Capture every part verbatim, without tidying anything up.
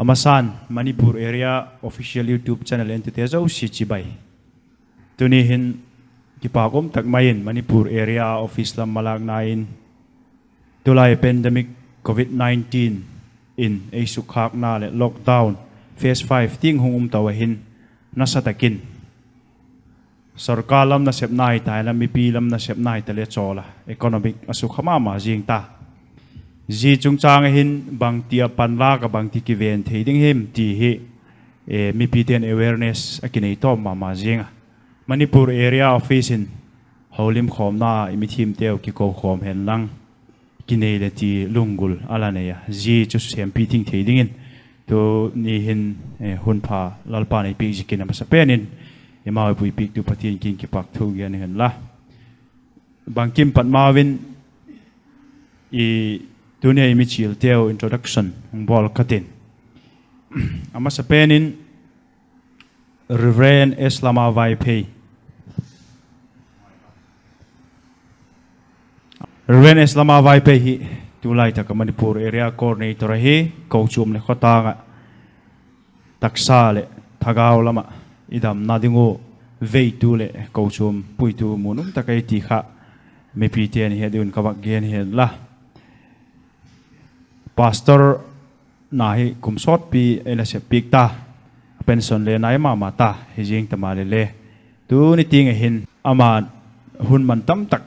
A masan Manipur Area Official YouTube Channel entute zosia chibai. Tuni hin kipak um tak mai in Manipur Area Office lam malâkna in tulai pandemic covid nineteen in ei sukkhâkna leh lockdown phase five tiang hung um to a hin, nasa tak in sorkar lam nasepna hita inla, mipi lam nasepna hita le chawl a, economic a sukha ma ma zing ta. Zia chungchâng a hin bangti a panlâk ah bangti kiven thei ding hem ti hi mipite'n awareness a kinei tawm ma ma zing a. Manipur Area Office in holimkhawmna i mithiamteu kikokhawm hen lang, kinei le ti lunggul a la nei a, zia chu sêmpi ting thei dingin tuni hin hun pha Lalpa'n ei piak ziakin a masapen in eimau ei puipiaktu Pathian kiang in kipakthu gen hen la. Bangkim pat mau in tuni a i michialteu introduction hung bawl ka tin, a masapen in Reverend S Lama Vaiphei. Reverend S Lama Vaiphei hi tulai tak ah Manipur Area Coordinator ahi, kochuam leh khawtâng ah taksa leh thagau lam ah i damna ding uh veitu leh kochuam puitu mu nuam tak ahi ti kha mipite'n het ding un ka vak gen hen la. Pastor na hi kum sawtpi ei la sep piak ta, pension le nai ma ma ta hi zing ta maleh le, tuni tiang a hin ama hun man tam tak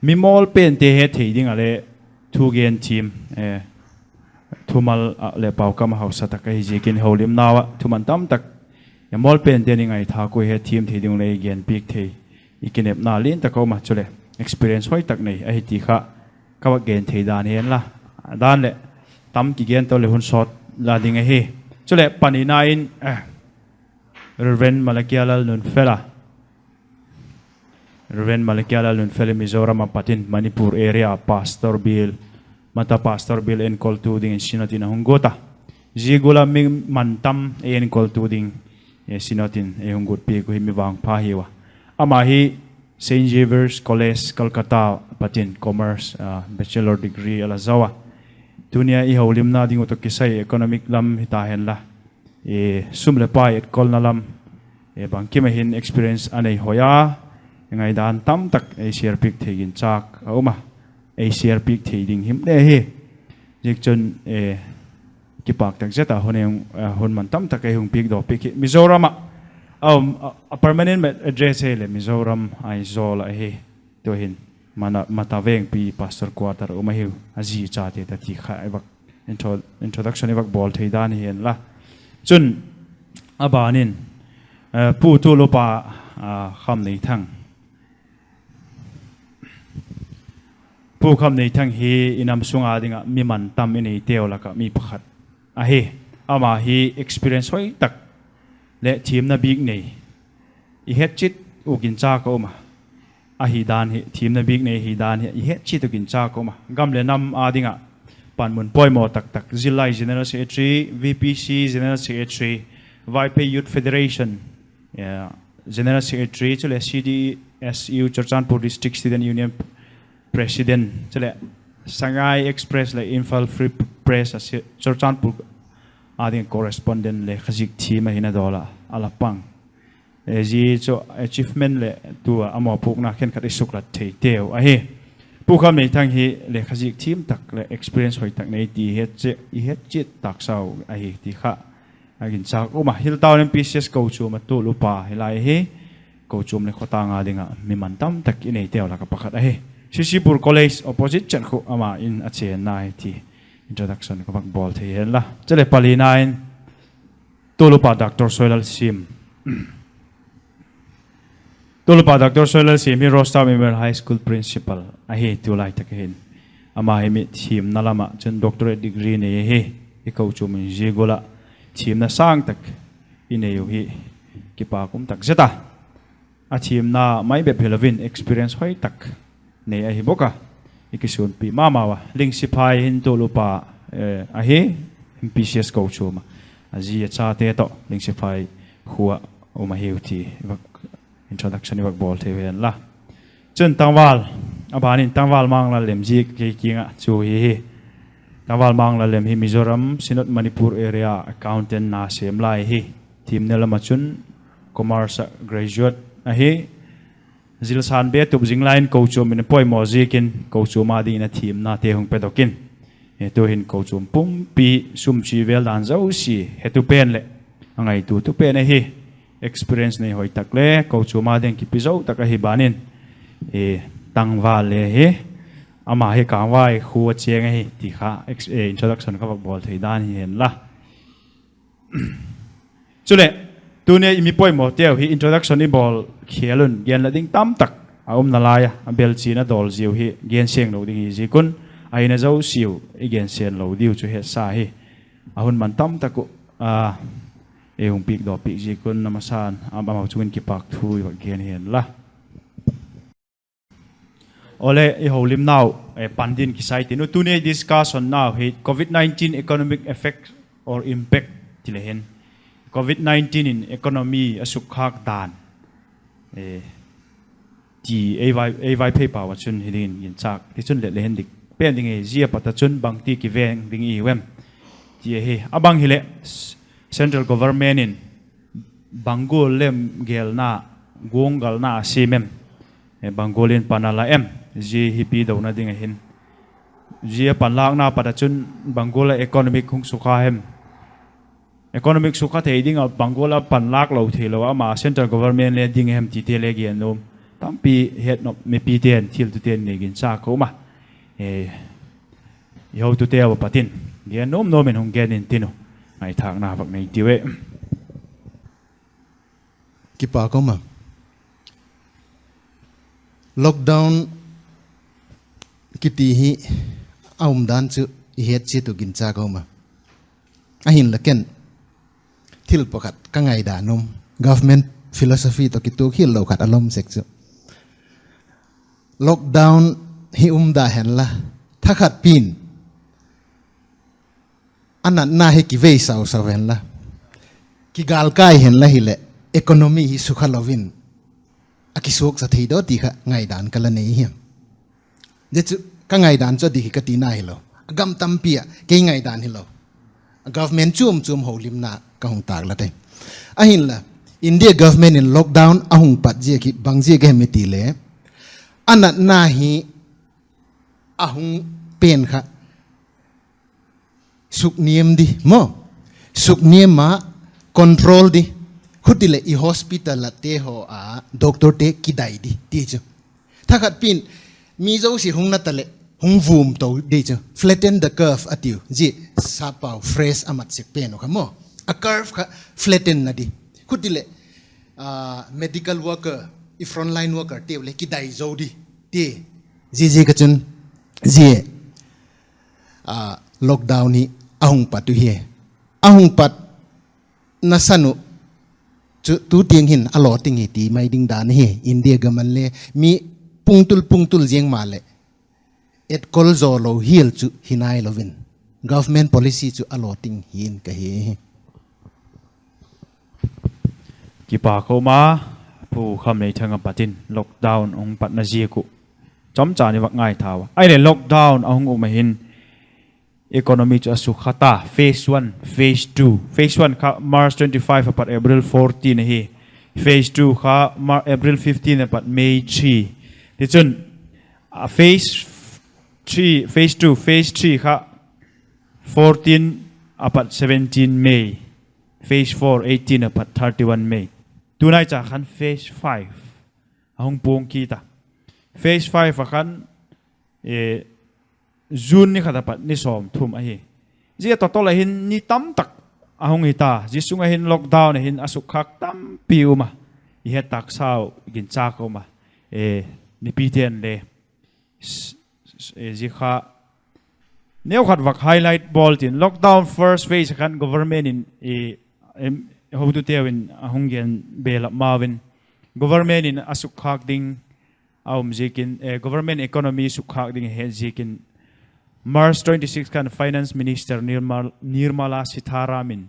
mi mawl pente he thei ding ah le thugen thiam, thumal ah leh paukam a hausa tak ahi ziakin holimnau ah thu man tam tak mawl pente ni ngaitha kua he thiam thei ding le ei gen piak thei, i kinepna lian tak a um a, chuleh experience hoi tak nei ahi ti kha ka vak gen thei dan hi hen la. Dan leh tam kigen to leh hun sawt la ding ahi. Chuleh panina in Reverend Malakia Lalnunfel a Reverend Malakia Lalnunfel Mizoram ah pat in Manipur area pastor bial, Mata pastor bial enkoltu dingin Synod in a hung gut a. Zia gual a mi man tam ei enkoltu ding Synod in ei hung gut piak uh hi mi vangpha hiu a. Ama hi Saint Xavier's College, Calcutta pat in commerce bachelor degree a la zo a. Tuni a i holimna ding uh tawh kisai economic lam hita hen la, sum leh pai etkolna lam, bangkim a hin experience a nei hoi a, ngaidan tam tak ei share piak thei ginchâk a um a, ei share piak thei ding him le hi. Ziakchun, kipak tak zet a hun man tam tak ei hung piak daw piak hi Mizoram ah a um, a permanent address hileh Mizoram Aizawl ahi. Tu'hin Mata vengpi pastor quarter um ahiu, a zi chate ta ti kha introduction i vak bawl thei dan hi hen la. Chun, a ban in Pu Tual Upa Khamneithang Pu Khamneithang hi i nam sung a ding ah mi man tam i neiteu lak ah mi pakhat ahi. Ama hi experience hoi tak leh thiamna bik nei, i het chiat uh ginchâk a um a, ahi dan hi, thiamna bik nei hi dan hi i het chiat uh ginchâk a um a, gam leh nam a ding ah panmun poimaw tak tak, Zillai General Secretary, VPC General Secretary, Vaiphei Youth Federation General Secretary, chuleh CDSU, Churachandpur District Student Union President, chuleh Sangai Express leh Imphal Free Press, Churachandpur a ding correspondent, lekhazik thiam ahi na dawl ah a la pang. Zia chu achievement leh tu a mawpuakna khenkhat i suklat theiteu ahi. Pu Khamneithang hi lekhazik thiam tak leh experience hoi tak nei ti i het chiat taksau ahi ti kha a ginchâk um a. Hilltown MPCS kochuam ah Tual Upa hi lai hi, kochuam leh khawtâng a ding ah mi man tam tak i neiteu lak ah pakhat ahi. CCpur College opposite chan khu ama in a chênna hi ti introduction ka vak bawl thei hen la. Chuleh palina in Tual Upa Dr. Soilal Siam. Tual Upa Dr. Soilal Siam hi Rostam Memorial High School principal ahi tulai tak hin. Ama hi mi thiamna lam ah chun doctorate degree nei ahi. I kochuam in zia gual ah thiamna sâng tak i nei uh hi kipak um tak zet a. A thiamna mai bep hilo in experience hoi tak nei ahi bawk a, i kisuanpi ma mau a. Lingsiphai hin Tual Upa ahi, MPCS kochuam ah a zi a chate tawh Lingsiphai khua ah um ahiu ti introduction i vak bawl thei hen la. Chun tangval, a ban in tangval Manglal Lemziak kei kiang ah chu hi hi. Tangval Manglalem hi Mizoram Synod Manipur Area Accountant na sêm lai hi. Thiamna lam ah chun Commerce ah graduate ahi. Zilsan be tup zing lai in kochuam in a poimaw ziakin kochuam â dingin a thiamnate hung pedok in, tu'hin kochuam pumpi sum chi vêl dan zosia hetu pen leh a ngaituatu pen ahi. Experience nei hoi tak le kochuam â ding kipi zo tak ahi ban in, tangval le hi, ama hi Kângvai khua a chêng ahi ti kha introduction ka vak bawl thei dan hi hen la. Chuleh, tuni i mi poimawteu hi introduction i bawl khêl un gen la ding tamtak a um nalai a, a bel chiana dawl ziau hi gen sêng lo ding hi ziak un, a hina zosiau i gen sêng lo diu chu hetsa hi. A hun man tamtak uh, ei hung piakdawpiak ziak un a masan amau chung in kipâk thu i vak gen hen la. Awle, i holimnau pan din kisai tin u, tuni discussion nau hi COVID nineteen economic effect or impact ti le hin, COVID nineteen in economy a sukkhâk dan ti ei Vaiphei pau ah chun hi dingin ginchâk tichun let le hin dik pen ding hi. Zia pat ah chun bangti kiveng ding i hiu em ti ahi. A bang hileh central government in bang gual lem gelna, guanggalna a siam em, bang gual in pan a la em, zia hi pi dona ding ahin, zia panlâkna pat ah chun bang gual ah economic hung sukha hem, economic sukha thei ding ah bang gual ah panlâk lo theilo ama central government le ding hem tite le gen nuam, tampi hetnop mipite'n thiltute'n nei ginchâk ka um a, i hotuteu a pat in gen nuam nuam in hung gen in tin u, ngaithâkna vak nei tiu e. Kipâk um a, lockdown kiti hi a umdan chu i het chiat uh ginchâk ka um a, ahinla ken thil pakhat ka ngaidan um, government philosophy tawh kituak hial lo khat a la um sek chu, lockdown hi umda henla, thakhat pi'n a natna hi kivei sau sau henla, kigâlkai henla hileh economy hi sukha lo in a kisuakcha thei daw ti kha ngaidan ka la nei hi. Zia chu ka ngaidan chu a dik hi ka tina hilo, a gam tampi ah kei ngaidan hilo, government chuam chuam holimna ka hung tâk la te. Ahinla, India government in lockdown a hung pat ziak hi bang ziak ahem i ti le, a natna hi a hung pen kha sukniam di maw, sukniam a control di, khuti leh i hospital ate haw a doctorte kidai di ti chu. Thakhat pi'n mi zosia hung na ta leh hung vum to di chu, flatten the curve a tiu, zia sappau phrase a mat sek pen uh kha maw, a curve kha flatten na di, khuti leh medical worker, i frontline worker teu le kidai zo di ti. Ziaziak a chun zia lockdown hi a hung pat uhi, a hung pat nasan uh chu tu tiang hin a lawting hi ti mai ding dan ahi. India gam ah le mi pungtul pungtul ziang maleh etkol zaw lo hial chu hi nailo in, government policy chu a lawting hi'n ka hi hi. Kipâk um a, Pu Khamneithang a pat in lockdown hung patna ziak uh chomcha i vak ngaithau a. Ahileh lockdown a hung um a hin economy chu a sukha ta, phase one, phase two. Phase one kha March twenty five a pat April fourteen ahi. Phase two kha April fifteen a pat May three. Tichun phase three, phase two, phase three kha fourteen a pat seventeen May, phase four eighteen a pat thirty one May. Tunaicha khan phase five a hung puang kit a. Phase five a khan June ni khat a pat ni sawmthum ahi. Zia tawtawla hin ni tamtak a hung hita, zia sung ah hin lockdown a hin a sukkhâk tampi um a, i het tâksau ginchâk um a, mipite'n le zia kha neukhat vak highlight bawl tin, lockdown first phase a khan government in, hotuteu in a hung gen belap mau in, government in a sukkhâk ding a um ziakin, government economy sukkhâk ding a het ziakin, March twenty six khan Finance Minister Nirmala Sitharaman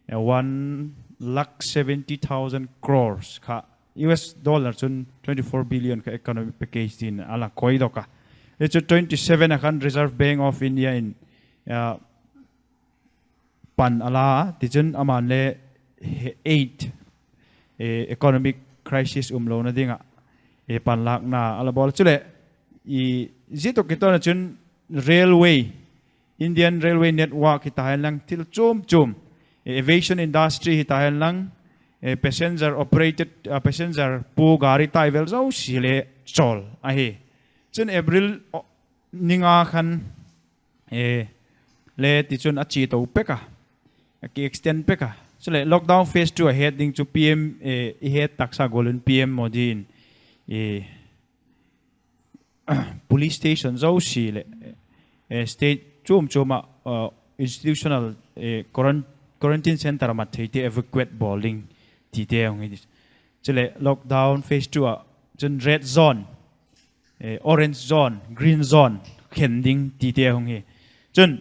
in one lakh seventy thousand crores kha, U S dollar chun twenty four billion kha economic package tin a la koidok a. Hi chu twenty seven a khan Reserve Bank of India in pan a la, tichun aman le eight, economic crisis um lona ding ah panlâkna a la bawl. Chuleh, zia tawh kitawn ah chun railway, Indian Railway Network hita hen lang, thil chuam chuam, aviation industry hita hen lang, passenger operated, passenger pu gari tai vel zosia le chawl ahi. Chun April ni nga khan le tichun a chia to pek a, a ki extend pek a. Chuleh lockdown phase two a het ding chu P M, i het taksa gual un P M Modi in police station zosia leh state chuam chuam ah institutional quarantine centre a mat theite evacuate bawl ding tite hung hi. Chuleh lockdown phase two ah chun red zone, orange zone, green zone khen ding tite hung hi. Chun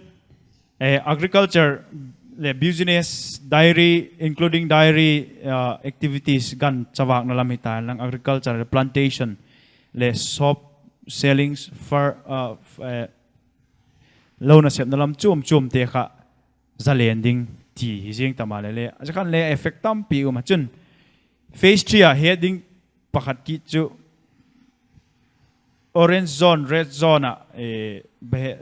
agriculture leh business, dairy, including dairy activities, gan chavâkna lam hita hen lang, agriculture leh plantation leh shop selling, lona sepna lam chuam chuamte kha zalen ding ti hi zing ta maleh le, zia khan le effect tampi um a. Chun phase three ah het ding pakhat kit chu orange zone, red zone ah,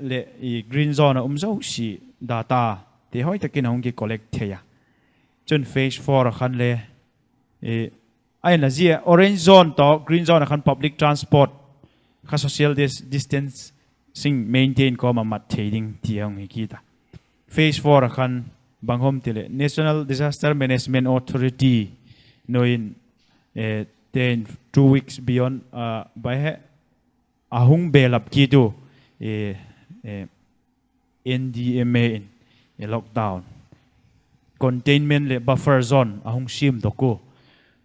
leh green zone ah um zosia data te hoi tak in a hung ki collect thei a. Chun phase four ah khan le, ahinla zia orange zone tawh green zone ah khan public transport kha social distancing maintain kawm ah mat thei ding ti a hung hi kit a. Phase four ah khan bang hom tileh National Disaster Management Authority nuai in, ten two weeks beyond, bai he a hung belap kit u, N D M A in lockdown, containment leh buffer zone a hung siamdok u.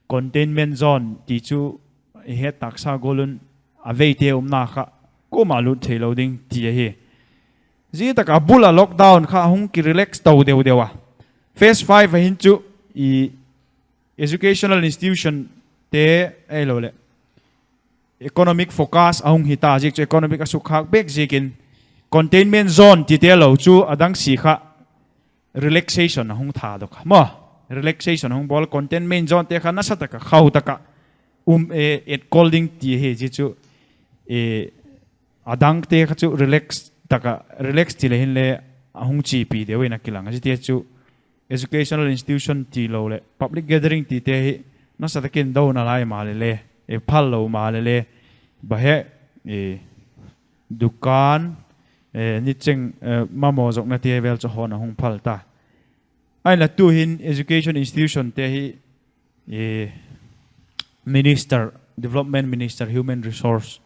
Containment zone ti chu i het taksa gual un a veite umna kha kuama lut theilo ding ti ahi. Zia tak a bul ah lockdown kha a hung ki relax to deu deu a. Phase five ah hin chu educational institutionte ahiloleh economic focus a hung hita ziak chu economic a sukkhâk bêk ziakin containment zone tite lo chu a dang sia kha relaxation a hung thadok a maw. Relaxation a hung bawl, containment zonete kha nasa tak ah khau tak ah um, etkol ding ti ahi. Zia chu a dangte kha chu relax tak ah, relax ti le hinle a hung chiapi deu in a kilang a. Ziate chu educational institution tilo leh public gathering tite hi nasa tak in dona lai maleh le, phal lo maleh le, ba he, dukan, nicheng, mamaw zoknate vel chu hawn a hung phal ta. Ahinla tu'hin education institutionte hi Minister, Development Minister, Human Resource,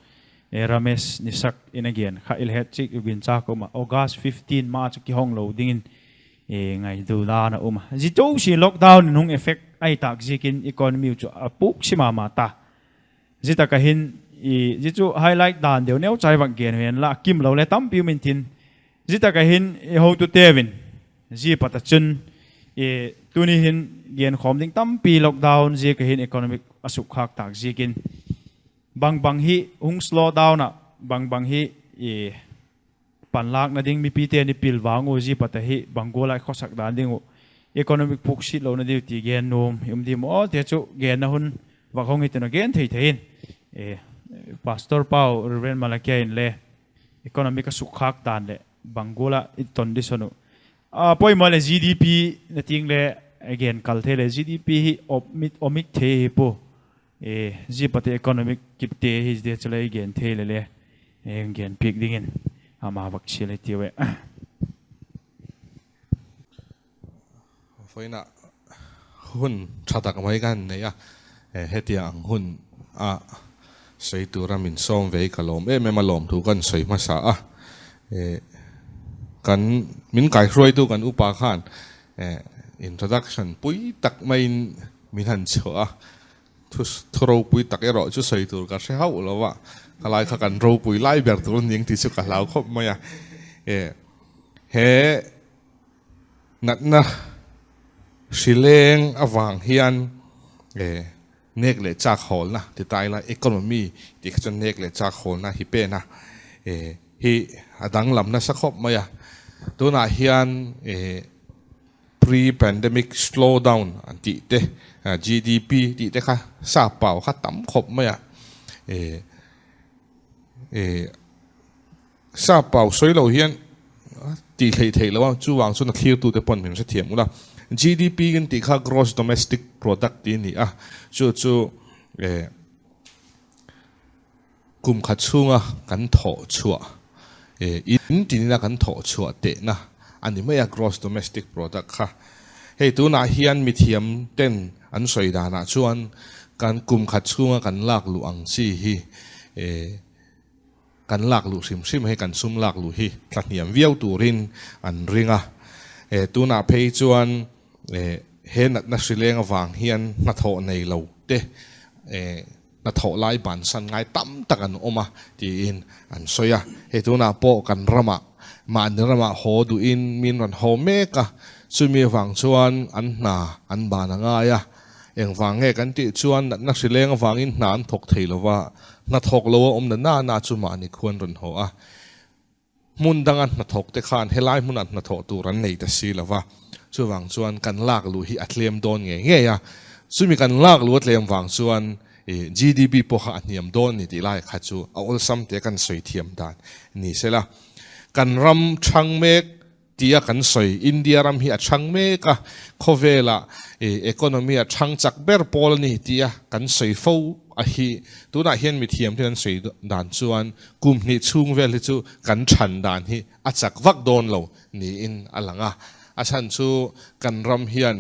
Ramesh Nishak in a gen kha i le het chiat u, ginchâk um ah, August fifteen ma chu kihong lo dingin ngaitua dan a um a. Zia zosia lockdown in hung effect ahi tâk ziakin economy u chu a puk si ma ma ta. Zia tak ah hin, zia chu highlight dan deu neu chai vak gen u henla, a kim lo le tampi um intin, zia tak ah hin i hotuteu in, zia pat ah chun, tuni hin genkhawm ding tampi lockdown ziak ah hin economic a sukkhâk tâk ziakin, bangbang hi hung slow down ah, bangbang hi panlâkna ding mipite'n i pil vang u, zia pat ah hi bang gual ah i khawsak dan ding uh, economic puk sit lona diu ti gen nuam i um diam aw ti chu genna hun vak hong hi tin a gen thei thei in, Pastor pau Reverend Malakia inle economic a sukkhâk dan leh bang gual ah i ton dison uh, a poimaw leh G D P na tiang le gen kal thei leh G D P hi omit thei hi pua. Zia pat ah economic kipte hi zia chu le i gen thei le le, gen piak dingin ama vak sia le tiu e. Foina, hun tha tak mai kan nei a, hetiang hun a seitu ramin sawm vei ka lawm em em a, lawmthu kan soi hmasa a. Kan min kaihruaitu kan upa khan introduction pui tak mai in min han chho a, thu ropui tak erawh chu soi tur ka hre hau lo a, kha lai kha kan ropui lai ber tur ding ti chu ka hlau khop mai a. He natna hrileng a vang hian, nêk leh châk hawlna ti tai la, economy ti kha chun nêk leh châk hawlna hi pen a, hi a danglam nasa khop mai a. Tuna hian pre-pandemic slowdown an tihte, GDP tihte kha sapau kha tam khawp mai a. Sapau sawi lo hian ti thei thei lo a, chuvang chuan a thlirtute pawn min hrethiam ula. GDP kan tih kha, Gross Domestic Product tih a ni a, chu chu kum khat chhunga kan thawh chhuah, in tin ina kan thawh chhuah tehna a ni mai a, Gross Domestic Product kha. Hei tunah hian mithiam ten an sawi danah chuan kan kum khat chhunga kan lak luh ang chi hi, kan lak luh hrim hrim hi, kan sum lak luh hi thlahniam viau turin an ring a. Tunah phei chuan he natna hrileng avang hian hnathawh nei lo te, hnathawh lai bansan ngai tam tak an awm a, tiin an sawi a. Hei tunah pawh kan ramah, mahni ramah haw duhin min rawn haw mek a, chumi avang chuan an hna an ban a ngai a. Engvang nge kan tih chuan natna hrileng avangin hna an thawk thei lo va, hnathawk lo a awm nana chu mahni khuan rawn haw a. Hmun danga hnathawkte khan helai hmunah hnathawh tur an nei ta si lo va. Chuvang chuan kan lak luh hi a tlem dawn ngei ngei a. Chumi kan lak luh a tlem vang chuan GDP pawh kha a hniam dawn ni tih lai kha chu a awlsamte kan sawi thiam dan ni sela. Kan ram ṭhang mek tia kan sawi, India ram hi a ṭhang mek a, khawvela economy a ṭhang chak ber pawl a ni tia kan sawi fo ahi. Tunah hian mithiam ten an sawi dan chuan kum hnih chhung vel hi chu kan ṭhan dan hi a chak vak dawn lo niin a lang a. A chhan chu kan ram hian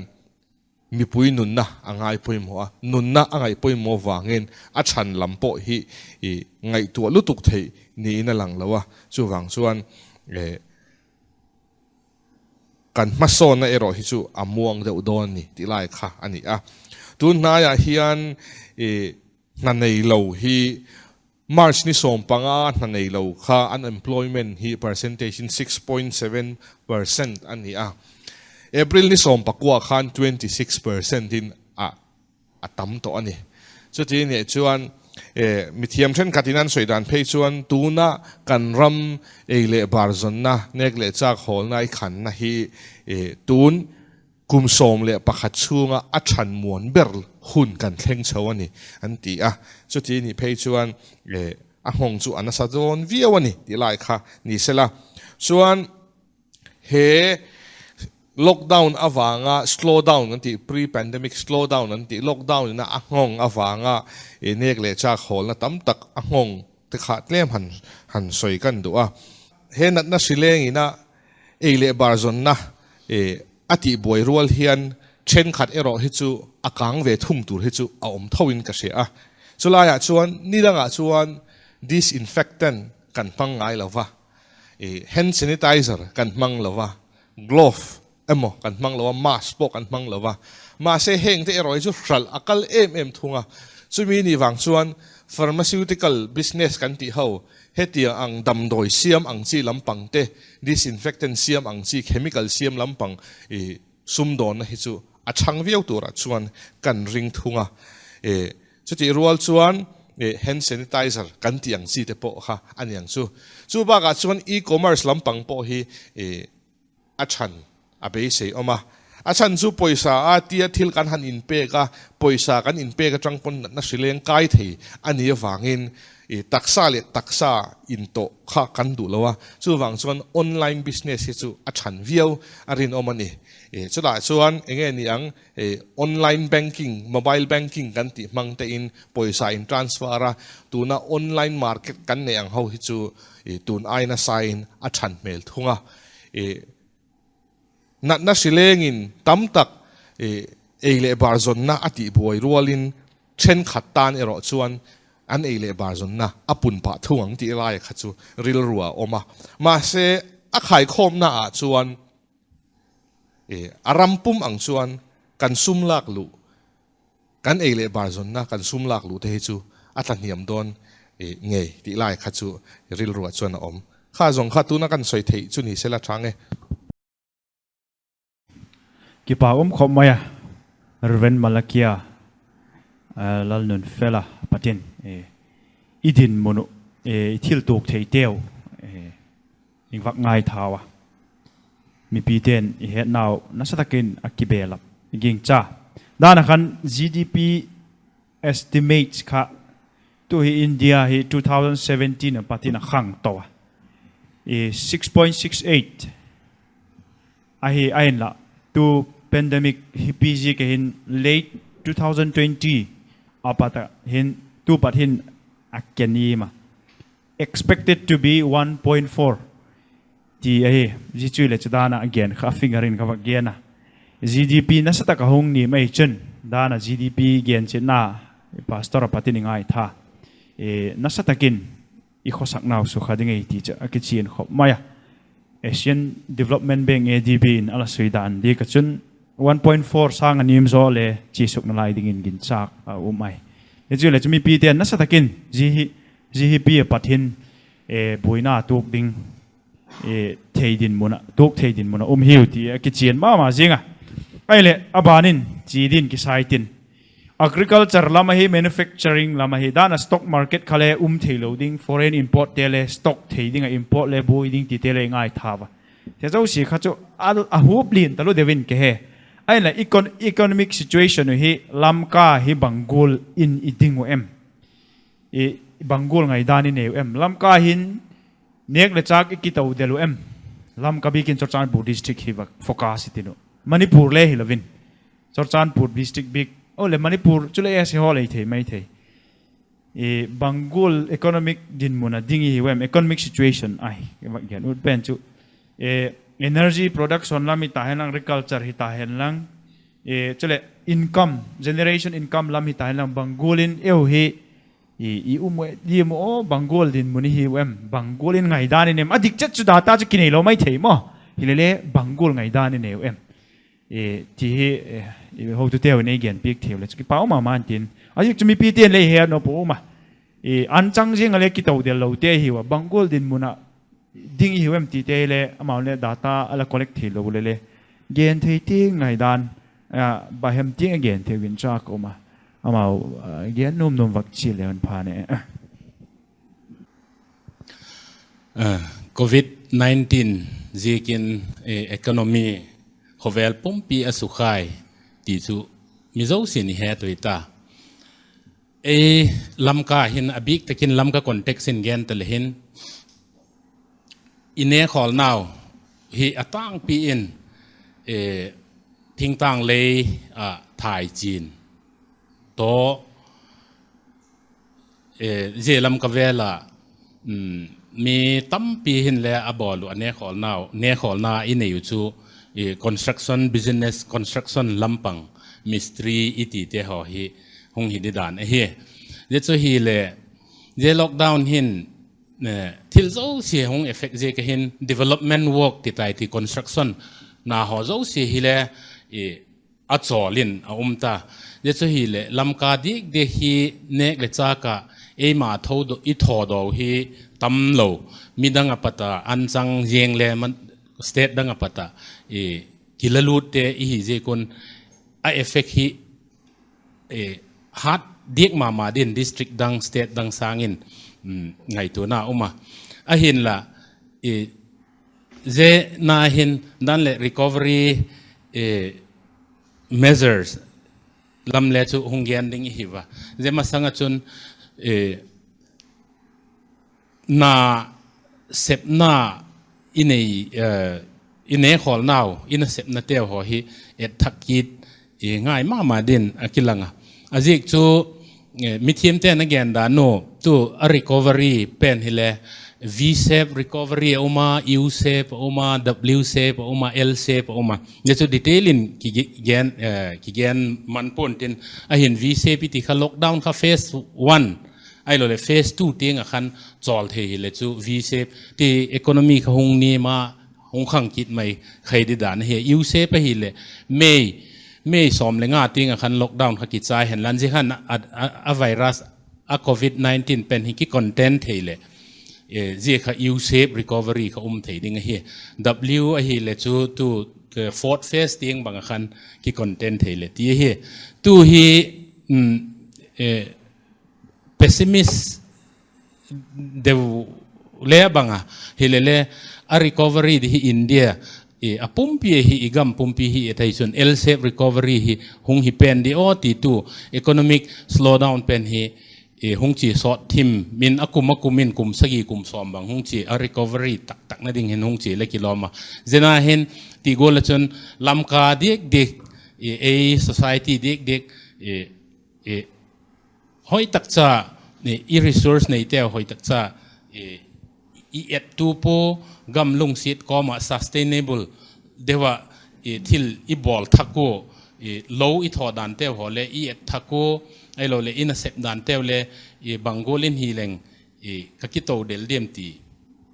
mipui nunna a ngai pawimaw a, nunna a ngaih pawimaw vangin a ṭhan lam pawh hi ngaihtuah lutuk theih niin a lang lo a. Chuvang chuan kan hmasawnna erawh hi chu a muang deuh dawn ni tih lai kha a ni a. Tun hnaiah hian hna nei lo hi March ni sawm panga hna nei lo kha unemployment hi percentage in six point seven percent a ni a. April ni sawm pakua khan twenty six percent in a, a tam tawh a ni. Chuti nih chuan mithiam ṭhenkhat in an sawi dan phei chuan tuna kan ram ei leh bar zawnna, nek leh chak hawlna i khanna hi tun kum sawm leh pakhat chhunga a ṭhan muan ber hun kan thleng chho a ni an ti a. Chuti nih phei chuan a nghawng chu a nasa dawn viau a ni tih lai kha ni sela. Chuan he lockdown avanga slowdown kan tih, pre-pandemic slowdown an tih, lockdown ina a nghawng avanga nek leh chak hawlna tam tak a nghawng te kha tlem han, han sawi kan duh a. He natna hrileng ina ei leh bar zawnna a tihbuai rual hian ṭhenkhat erawh hi chu a kang ve thung tur hi chu a awm tho in ka hria a. Chulaiah chuan nidangah chuan disinfectant kan hmang ngai lo va, hand sanitizer kan hmang lo va, glove emaw kan hmang lo a, mask pawh kan hmang lo va. Mahse, hengte erawh hi chu hral a kal em em thung a. Chumi ni vang chuan pharmaceutical business kan tih ho, hetiang ang damdawi siam ang chi lampang te, disinfectant siam ang chi, chemical siam lampang sumdawnna hi chu a ṭhang viau turah chuan kan ring thung a. Chuti rual chuan hand sanitizer kan tih ang chi te pawh kha a ni ang chu. Chu bakah chuan e-commerce lampang pawh hi a ṭhan a beisei awm a. A chhan chu pawisa a tia thil kan han inpek a, pawisa kan inpek aṭang pawn natna hrileng kai thei a ni avangin taksa leh taksa in tawh kha kan duh lo a. Chuvang chuan online business hi chu a ṭhan viau a rinawm a ni. Chutah chuan eng nge ni ang, online banking, mobile banking kan tih hmang te in pawisa in transfer a, tuna online market kan nei ang ho hi chu tun aia nasa in a ṭhan hmel thung a. Natna hrilengin tam tak ei leh bar zawnna a tihbuai rualin ṭhenkhat tan erawh chuan an ei leh bar zawnna a pun pah thung ang tih lai kha chu rilru a awm a. Mahse, a khaikhawmna ah chuan a ram pum ang chuan kan sum lak luh, kan ei leh bar zawnna kan sum lak luh te hi chu a tla hniam dawn ngei tih lai kha chu rilru ah chuan a awm. Kha zawng kha tuna kan sawi theih chu ni sela ṭha nge. Kipak um khawp mai a, Reverend Malakia Lalnunfela patin i dinmun uh, i thil tuak theiteu i vak ngaithau a. Mipite'n i hetnau nasa tak in a kibelap i gingcha. Dan a khan G D P estimates kha, tu hi India hi two thousand seventeen a pat in a khangto a, six point six eight ahi, ahinla tu pandemic hi pi ziak a hin late two thousand twenty a pat a hin, tu pat hin a ken i ma, expected to be one point four ti ahi. Zia chu leh chu dan a gen kha figure in ka vak gen a, G D P nasa tak a hung ni mai chun, dan a G D P genchiatna pastor a pat in i ngaitha, nasa tak in i khawsaknau sukha ding ahi ti chu a kichian khop mai a. Asian Development Bank, A D B in a la sui dan diak ah chun one point four sâng a nim zaw le chia sukna lai dingin ginchâk a um ai. Hi chu leh chu mipite'n nasa tak in zia hi pi a pat hin buaina tuak ding, thei dinmun ah, tuak thei dinmun ah um hiu ti a kichian ma ma ziang a. Ahileh a ban in chi din kisai tin, agriculture lam ahi, manufacturing lam ahi, dan a stock market kha le um theilo ding, foreign importte le stock thei ding ah, import le buai ding tite le i ngaitha a. Zia zosia kha chu a hup lian talu deu in ka he. Ahinla economic situation uh hi Lamka hi bang gual in i ding uh em? Bang gual ngaidan i nei uh em? Lamka hin nêk le châk i kito del uh em? Lamka bik in Churachandpur district hi va focus i tin uh, Manipur le hilo in, Churachandpur district bik, o leh Manipur chuleh S A haw lei thei mai thei. Bang gual economic dinmun a ding i hiu em? Economic situation ahi, va gen ut pen chu energy production lam hita hen lang, agriculture hita hen lang, chuleh income, generation income lam hita hen lang, bang gual in eu hi i um diam uh, bang gual dinmun i hiu em, bang gual in ngaidan i nei em? A dik chet chu data chu kineilo mai thei maw, hilele bang gual ngaidan i nei uh em ti hi hotuteu in ei genpiak thei uh leh chu kipak ma ma intin, a ziak chu mipite'n lei he nop uh um a, anchang ziang ah le kito del lote hiu a, bang gual dinmun ah ding i hiu em tite hile amau le data a la collect theilo leh le gen thei tiang ngaidan, bahem tiang a gen thei ginchâk um a, amau gen nuam nuam vak chia le hun pha ne. Covid nineteen ziakin economy khawvel pumpi a sukhai ti chu mi zosia'n i het ui ta. Ei Lamka hin a bik tak in Lamka context in gen ta le hin, i nekhawlnau hi a tângpi in thingtâng lei ah thaichian tawh, zia Lamka vel ah mi tampi hinle a bawl uh a, nekhawlna i nei uh chu construction business, construction lam pang, mistri i tite haw hi hung hi di dan ahi. Zia chu hileh zia lockdown hin thil zosia hung effect ziak a hin development work ti tai ti, construction na haw zosia hile a chawl in a um ta. Zia chu hileh Lamka diak diak hi nêk le châk ah eima i thawdaw hi tamlo, midang a pat a anchang ziang le state dang a pat ah kilalutte i hi ziak un a effect hi hat diak ma ma din district dang, state dang sâng in ngaituana um a. Ahinla zia na hin dan leh recovery measures lam le chu hung gen ding i hiu a. Zia masang ah chun na sepna i nei, i nekhawlnau i nasepnateu haw hi etthak kit ngai ma ma din a kilang a. A ziak chu mithiamte'n a gen dan uh tu a recovery pen hile V shape recovery a um a, U shape a um a, W shape a um a, L shape a um a. Zia chu detail in kigen man pua'n tin, ahin V shape i ti kha lockdown kha phase one ahiloleh phase two tiang ah khan chawl thei hile chu V shape ti, economy kha hung nim a, hung khang kit mai khai di dan ahi. U shape ahileh May, May sawm le nga tiang ah khan lockdown kha kichai hen lan, zia khan a virus, a covid nineteen pen hi kicontain thei leh zia kha U shape recovery kha um thei ding ahi. W ahileh chu tu fourth phase tiang bang ah khan kicontain thei leh ti ahi. Tu hi pessimist deu le bang a hilele, a recovery di hi India a pumpi ahi, i gam pumpi hi a thei chun L shape recovery hi hung hi pen di aw ti tu, economic slowdown pen hi hung chia sawt thim in a kum a kum in kum sagi kum sawm bang hung chia a recovery taktakna ding hin hung chia le kilawm a. Zia hin ti gual ah chun Lamka diak diak, ei society diak diak, hoi tak cha, i resource neiteu hoi tak cha i ettu pua, gam lungsiat kawm ah sustainable deu ah thil i bawl thak ua, lo i thaw danteu haw le i et thak ua, ahiloleh i nasep danteu le bang gual in hi leng ka kito del diam ti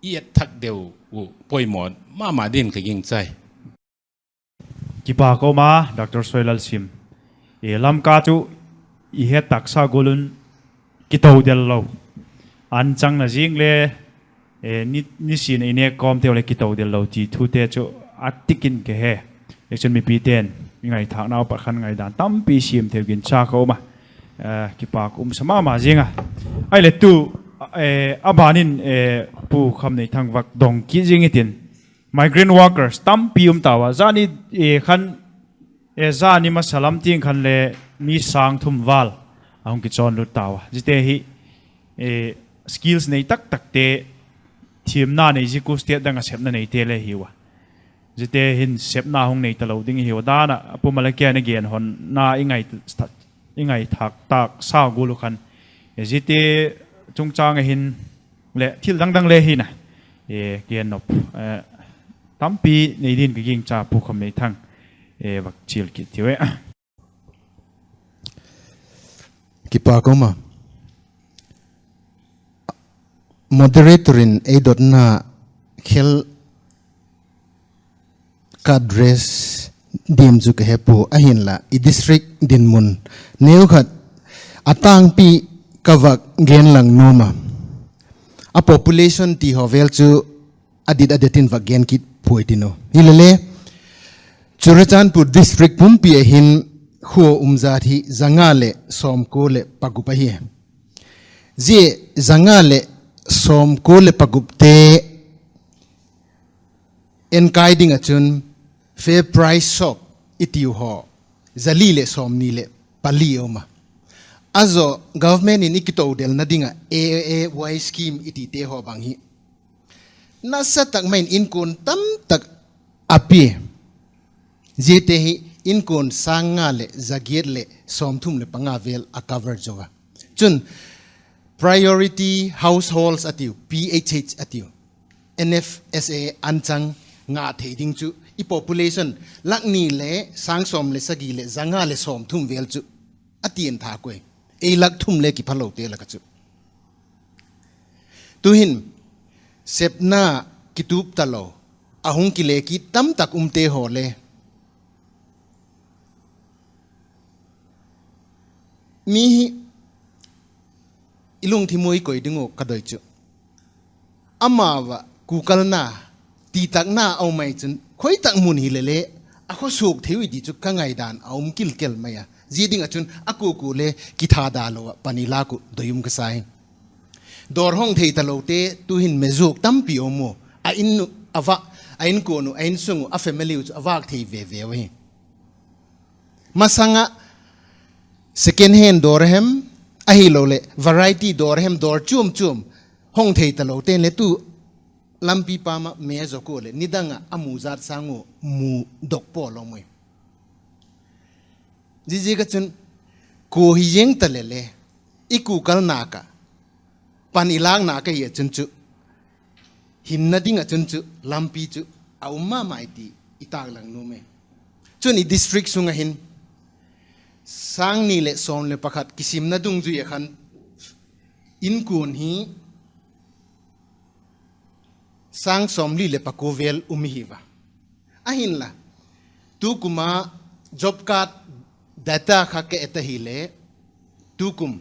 i et thak deu uh poimaw ma ma din ka gingchai. Kipak um a, Doctor Soilal Sim. Lamka chu i het taksa gual un kito del lo, an changna zing le nisin i nêk kawmteu le kito del lo ti thute chu a tik in ka he. Chun mipite'n i ngaithâknau pat khan ngaidan tampi siam thei gingcha ka um a, kipak um sa ma ma zing a. Ahile tu, a ban in Pu Khamneithang vak dong kit zing i tin, migrant workers tampi um tau a, zani khan, zani masa lam tiang khan le mi sâng thum val a hung kichawnlut tau a. Ziate hi skills nei tak takte, thiamna nei, zia khu state dang ah sepna neite le hiu a. Ziate hin sepna hung nei talo ding hiu a dan ah a pum a la kian a gen honna i ngaithâk tâk sa gual uh khan, ziate chungchâng ah hin leh thil dang dang le hin a gen nop tampi nei din ka gingcha, Pu Khamneithang, vak chial kit tiu e. Kipak um a. Moderator in ei dotna khel ka address diam chu ka he pua, ahinla i district dinmun neukhat a tângpi ka vak gen lang nuam a. A population ti haw vel chu a dit a det in vak gen kit puai tin u. Hilele, Churachandpur district pumpi ah hin khua um zat hi za nga leh sawmkua leh pagup ahi. Zia za nga leh sawmkua leh pagupte enkai ding ah chun fair price shop i tiu haw za li leh sawmni leh pali a um a. A zaw government in i kitodelna ding ah A A Y scheme i tite haw bang hi nasa tak mai in inkuan tamtak a pia. Ziate hi inkuan sâng nga leh za giat leh sawmthum leh panga vel a cover zo a. Chun priority households a tiu, P H H a tiu, N F S A an chang ngah thei ding chu i population lak ni le sâng sawm leh sagi leh za nga leh sawmthum vel chu a tian thak ui. Ei lak thum le kiphalote lak ah chu tuhin sepna kitup talo, a hung kile kit tamtak umte haw le mi hi i lungthim ui koi ding uh ka doi chu, amau ah kukalna, titakna a um ai chun khoi tak mun hilele a khawsuak thei ui ti chu ka ngaidan a um kilkel mai a. Zia ding ah chun a kuakua le kithada lo ah pan i lâk uh doi um ka sa hi. Dawr hong thei talote tuhin mezuak tampi um u. A in, a va, a inkuan uh, a insung uh, a family uh chu a vâk thei ve ve u hi. Masang ah second hand dawr hem, ahiloleh variety dawr hem, dawr chuam chuam hong thei talote'n le tu lampi pam ah me a zok ua leh nidang ah a mu zat sâng ua mu dok paw lo ui. Ziaziak ah chun kua hi ziang ta lele i kukalna ka, pan i lâkna ka hi ah chun chu hinna ding ah chun chu lampi chu a um ma mai ti i tâk lang nuam e. Chun i district sung ah hin sâng ni leh sawm leh pakhat kisimna dungzui ah khan inkuan hi sâng sawmli leh pakua vel um i hi va. Ahinla, tukum a job card data kha ka et ahile, tukum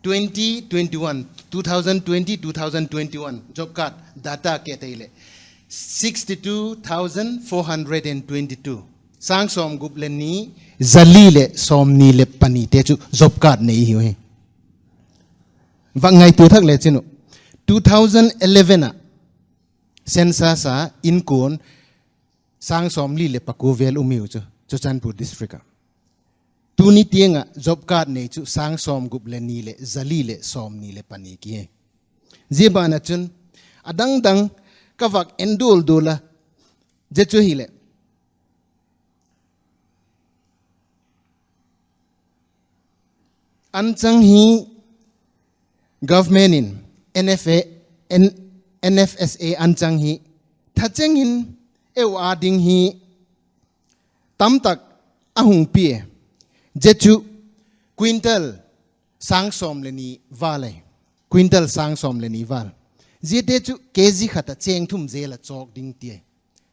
twenty twenty-one, two thousand twenty, two thousand twenty-one job card data ka et ahile, sixty-two thousand four hundred and twenty-two, sâng sawmgup leh ni, za li leh sawmni leh panite chu job card nei hiu hi. Vak ngaitua thak le chin u, two thousand eleven ah census a inkuan sâng sawmli leh pakua vel um hiu chu Churachandpur district ah. Tuni tiang ah job card nei chu sâng sawmgup leh ni leh zali leh sawmni leh pani ki hi. Zia ban ah chun a dang dang ka vak en dual dual a, zia chu hileh anchang hi government in N F A, N-, N F S A anchang hi thacheng in eu â ding hi tamtak a hung pia. Zia chu quintal sâng sawm le ni val ai. Quintal sâng sawm le ni val. Ziate chu K G khat ah chêng thum zel ah chawk ding ti ai.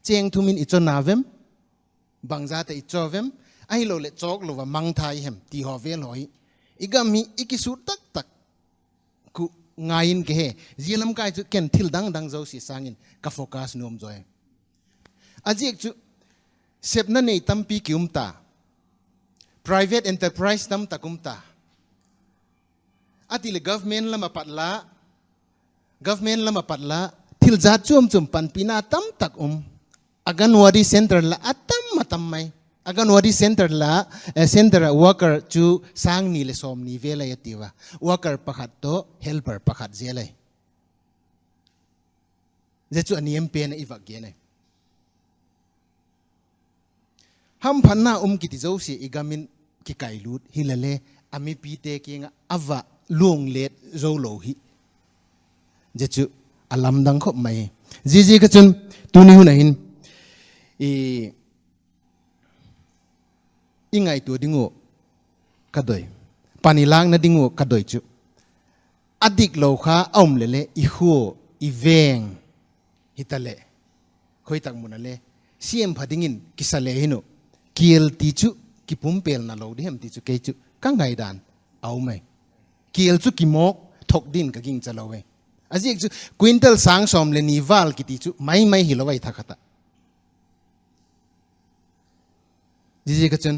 Chêng thum in i chaw na vem? Bangza ta i chaw vem? Ahiloleh chawk lo a mangthai hem ti haw vel haw hi i gam hi i kisut tak tak khu ngai in ka he. Zia lamkai chu ken thil dang dang zosia sâng in ka focus nuam zaw e. A ziak chu sepna nei tampi ki um ta, private enterprise tamtak um ta, a ti leh government lam ah pat la, government lam ah pat la, thil zat chuam chuam panpina tamtak um. Anganwadi centre la a tam a tam mai. Anganwadi centre la, eh, centre ah worker chu sâng ni leh sawmni vel ai a tiu a. Worker pakhat tawh helper pakhat zel ai. Zia chu a niam pen ah i vak gen ai. Hamphatna um kiti zosia i gam in kikailut hilele, a mipite kiang ah a va luanglet zo lo hi. Zia chu a lamdang khop mai. Ziaziak ah chun tuni hun ah hin i, i ngaitua ding uh ka doi, pan i lâkna ding uh ka doi chu, a diklo kha a um leh le i khua, i veng hitaleh, khoi tak mun ah le siampha dingin kisa le hin uh, kial ti chu kipumpelna lo di hem ti chu kei chu ka ngaidan a um ai. Kial chu kimawk thok din ka gingcha lo e. A ziak chu quintal sâng sawm leh ni val kiti chu mai mai hilo ai thakhat ah. Ziaziak ah chun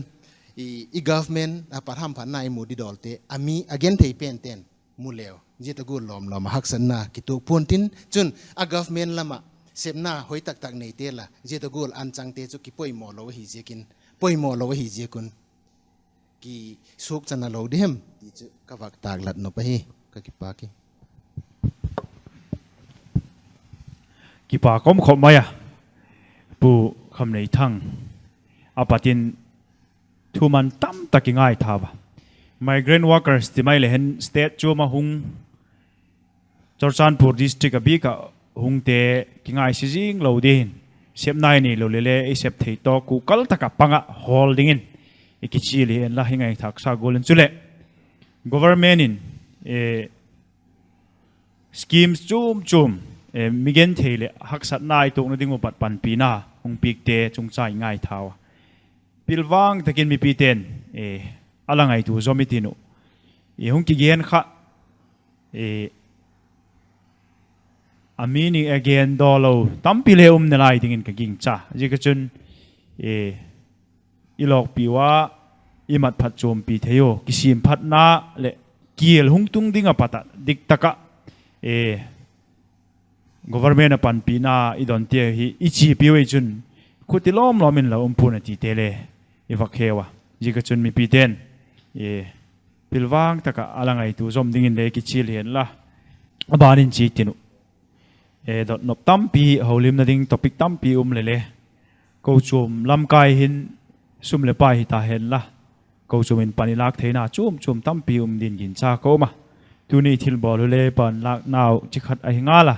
i, i government a pat hamphatna i mu di dawlte a mi a genthei pente'n mu leu, zia tawh gual lawm lawm ah haksatna kituak pua'n tin chun, a government lam ah sepna hoi tak tak neite la, zia tawh gual anchangte chu kipoimaw lo ahi ziakin, poimaw lo ahi ziak un kisuakchanna lo di hem ti chu ka vak tâklat nop ahi. Ka kipâk i. Kipâk um khop mai a, Pu Khamneithang a pat in thuman tamtak i ngaithau a. Migrant workers ti mai le hen state chuam ah hung, Churachandpur district a bik ah hungte kingaisi zing lo ding hin, sepna i neilo leh le i sep thei tawk uh kal tak ah pang ah hawl dingin i kichial hi hen la, i ngaithâksa gual in. Chuleh government in, eh, schemes chuam chuam, eh, mi genthei leh haksatna i tuakna ding uh pat panpina hung piakte chungchâng i ngaithau a. Pilvang tak in mipite'n, eh, a la ngaitua zawm i tin uh, i hung kigen kha, eh, a meaning a gen daw lo tampi le um nalai dingin ka gingcha. Ziaziak ah chun, eh, i lawkpi ua, i mat phat chuampi thei uh kisiam phatna leh kial hung tung ding ah pat ah dik tak ah, eh, government a panpina i don ti hi i chiapiu ei chun, khuti lawm lawm in lo um pua'n a tite le i vak heu a. Ziaziak ah chun mipite'n, eh, pilvang tak ah a la ngaitua zawm dingin le kichial hi hen la, a ban in chi tin uh, eh, dotnop tampi, holimna ding topic tampi um leh le, kochuam lamkai hin sum leh pai hita hen la, kochuam in pan i lâk theina chuam chuam tampi um din gingcha ka um a. Tuni thilbawl uh le pan lâknau chi khat ahi ngal a,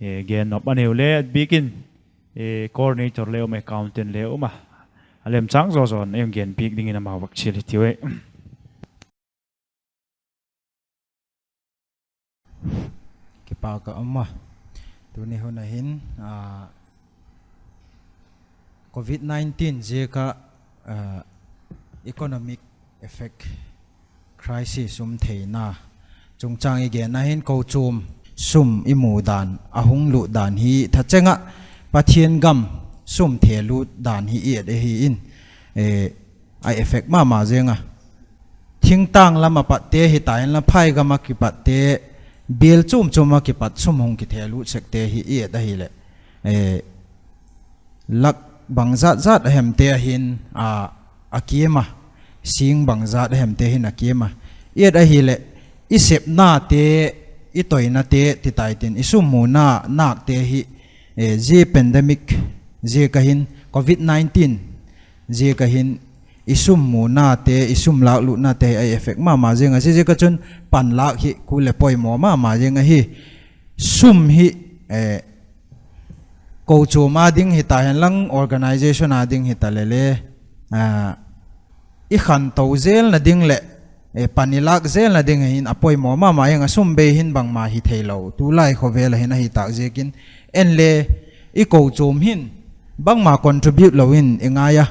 eh, gennop a neu le a bik in, eh, coordinator le um a, accountant le um a, a lemchâng zaw zaw'n ei hung genpiak dingin amau vak chial hitiu e. Kipâk ka um a. Tuni hun ah hin, ah, covid nineteen ziak ah, ah, economic effect, crisis um theina chungchâng i genna hin kochuam sum i mu dan a hung lût dan hi thacheng ah Pathian gam sum the lût dan hi i et ahi in, eh, a effect ma ma zeng a. Thingtâng lam ah patte hita inla, phai gam ah kipatte, bial chuam chuam ah kipat sum hung kithe lût sekte hi i et ahileh, eh, lak bangzat zat a hemte ahin, a, a kiam a, sing bangzat a hemte hin a kiam a. I et ahileh, i sepnate, i toinate ti tai tin, i sum muna nâkte hi, zia pandemic ziak a hin, covid nineteen ziak a hin, i sum munate, i sum lâklutnate hi a effect ma ma ziang a, ziaziak ah chun panlâk hi kul leh poimaw ma ma ziang ahi. Sum hi, kochuam â ding hita henlang, organisation â ding hita leh le, i khanto zelna ding leh, pan i lâk zelna ding hin a poimaw ma ma ziang a, sum bei hin bangma hi theilo, tulai khawvel ah hin ahi tâk ziakin, en le, i kochuam hin bangma contribute lo in i ngai a,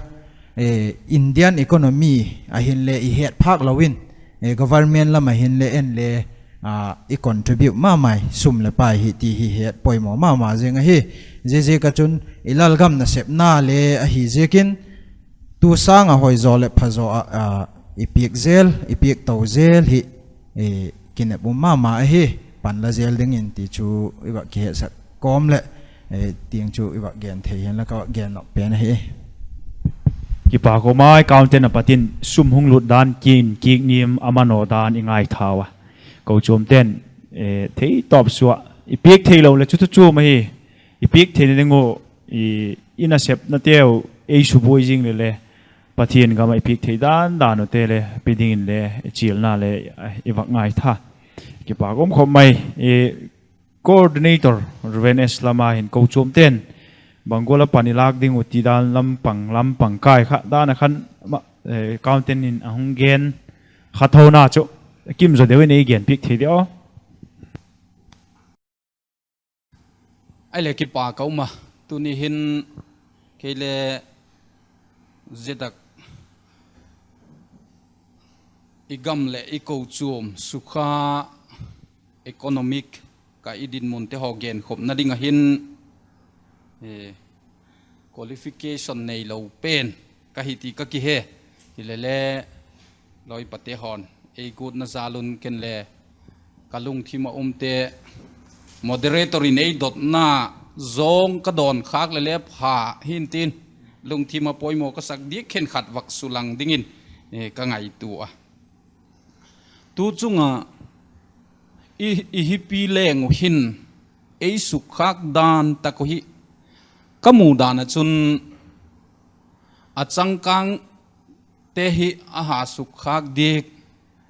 Indian economy ah hin le i het phâk lo in, government lam ah hin le en le, i contribute ma mai, sum leh pai hi ti hi het poimaw ma ma ziang ahi. Ziaziak ah chun i lalgam nasepna le ahi ziakin, tu sâng ah hoizaw leh phazaw ah, i piak zel, i piak to zel hi, kinep um ma ma ahi, pan la zel dingin ti chu i va kihetsak kawm leh, tiang chu i va gen thei hi'n la ka va gen nop pen ahi. Kipak um a, accountant a pat in sum hung lut dan kin kik niam a manaw dan i ngaithau a. Kochuamte'n, theitawp sua, i piak theilo leh chu thu chuam ahi, i piak theina ding uh, i nasepnateu ei subuai zing leh le, Pathian gam ah i piak thei dan dan ute le pe dingin le chialna le i va ngaitha. Kipak um khop mai. Coordinator Reverend S Lama hin kochuamte'n bang gual a pan i lâk ding uh ti dan lam pang, lam pang kai kha dan ah khan, accountant in a hung gen kha thona chu, kim zaw deu in ei genpiak thei diam aw. Ahileh kipak a um a, tuni hin kei le zia tak i gam leh i kochuam sukha, economic ka i dinmunte haw genkhopna ding ah hin, qualification neilo pen ka hi ti ka kihe. Hilele, lawipate haw'n ei guatna jâl un ken le ka lungthim ah umte, moderator in ei dotna zawng ka dawn khâk leh le pha hintin, lungthim ah poimaw ka sak diak khenkhat vak sulang dingin ka ngaitua a. Tu chung ah i hipi leng uh hin ei sukkhâk dan tak uh hi ka mu dan ah chun, a changkângte hi a ha sukkhâk diak,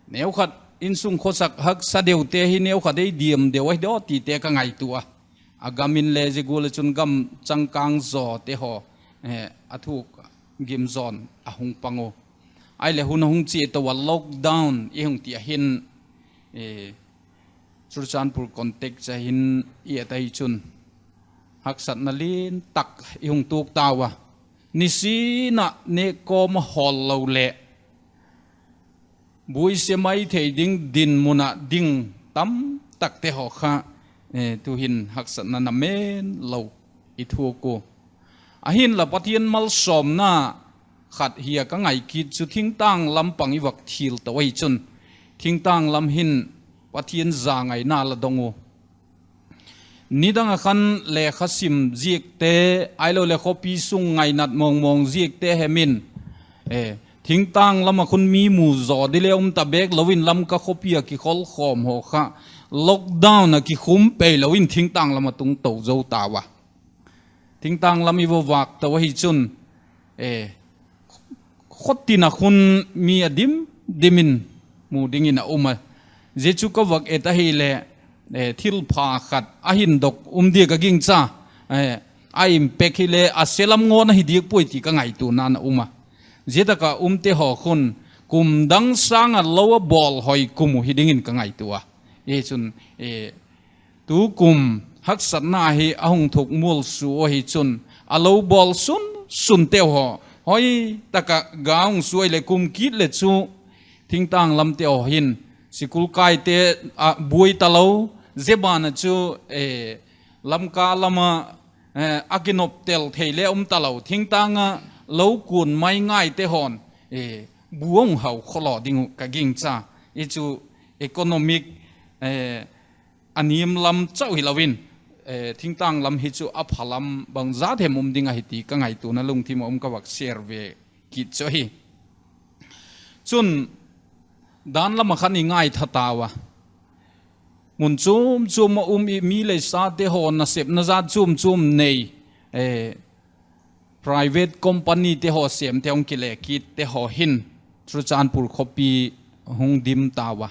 neukhat insung khawsak haksa deute hi neukhat ei diam deu ahi daw tite ka ngaitua a. A gam in le zia gual ah chun gam changkâng zawte haw, a thuk gim zaw'n a hung pang u. Ahileh hun a hung chia to a, lockdown i hung ti a hin, Churachandpur context ah hin i et ahi chun, haksatna lian tak i hung tuak tau a. Nisin ah nêk kawm a hawl lo leh buaise mai thei ding dinmun ah ding tamtakte haw kha, tu'hin haksatna na men lo i thuak u. Ahinla Pathian malsawmna khat hi a ka ngai kit chu, thingtâng lam pang i vak thil to ahi chun, thingtâng lam hin Pathian zangaina la dong u. Nidang ah khan lekha sim ziakte, ahiloleh khawpi sung ngainat mawngmawng ziakte hem in, thingtâng lam ah khun mi mu zaw di le um ta bêk lo in Lamka khawpi ah kikholkhawm haw kha lockdown ah kikhum pei lo in thingtâng lam a tung to zo tau a. Thingtâng lam i va vâk to ahi chun, khawtin ah khun mi a dim dim in mu dingin a um a. Zia chu ka vak et ahileh, thilpha khat a hindok um diak a gingcha, a impact hile a se lam ngawn ahi diak puai ti ka ngaituana'n a um a. Zia tak ah umte haw khun kum dang sâng ah lo a bawl hoi kum uh hi dingin ka ngaitua a. Hi chun, tukum haksatna hi a hung thuk mualsua ahi chun, a lo bawl sun sunteu haw hoi tak ah ga hung suai leh kum kit leh chu, thingtâng lamte haw hin sikul kaite a buai talo, zia ban ah chu Lamka lam ah a kinoptel thei le um talo, thingtâng ah lo kuan mai ngaite haw'n bu a hung hau khawlaw ding uh ka gingcha. Hi chu economic a niam lam chau hilo in, thingtâng lam hi chu a pha lam bangzat hem um ding ahi ti ka ngaituana lungthim ah um ka vak share ve kit chu ahi. Chun, dan lam ah khan i ngaitha tau a, mun chuam chuam ah um i mi leisate haw nasepna zat chuam chuam nei, private companyte haw sêmte hung kile kitte haw hin Churachandpur khawpi hung dim tau a.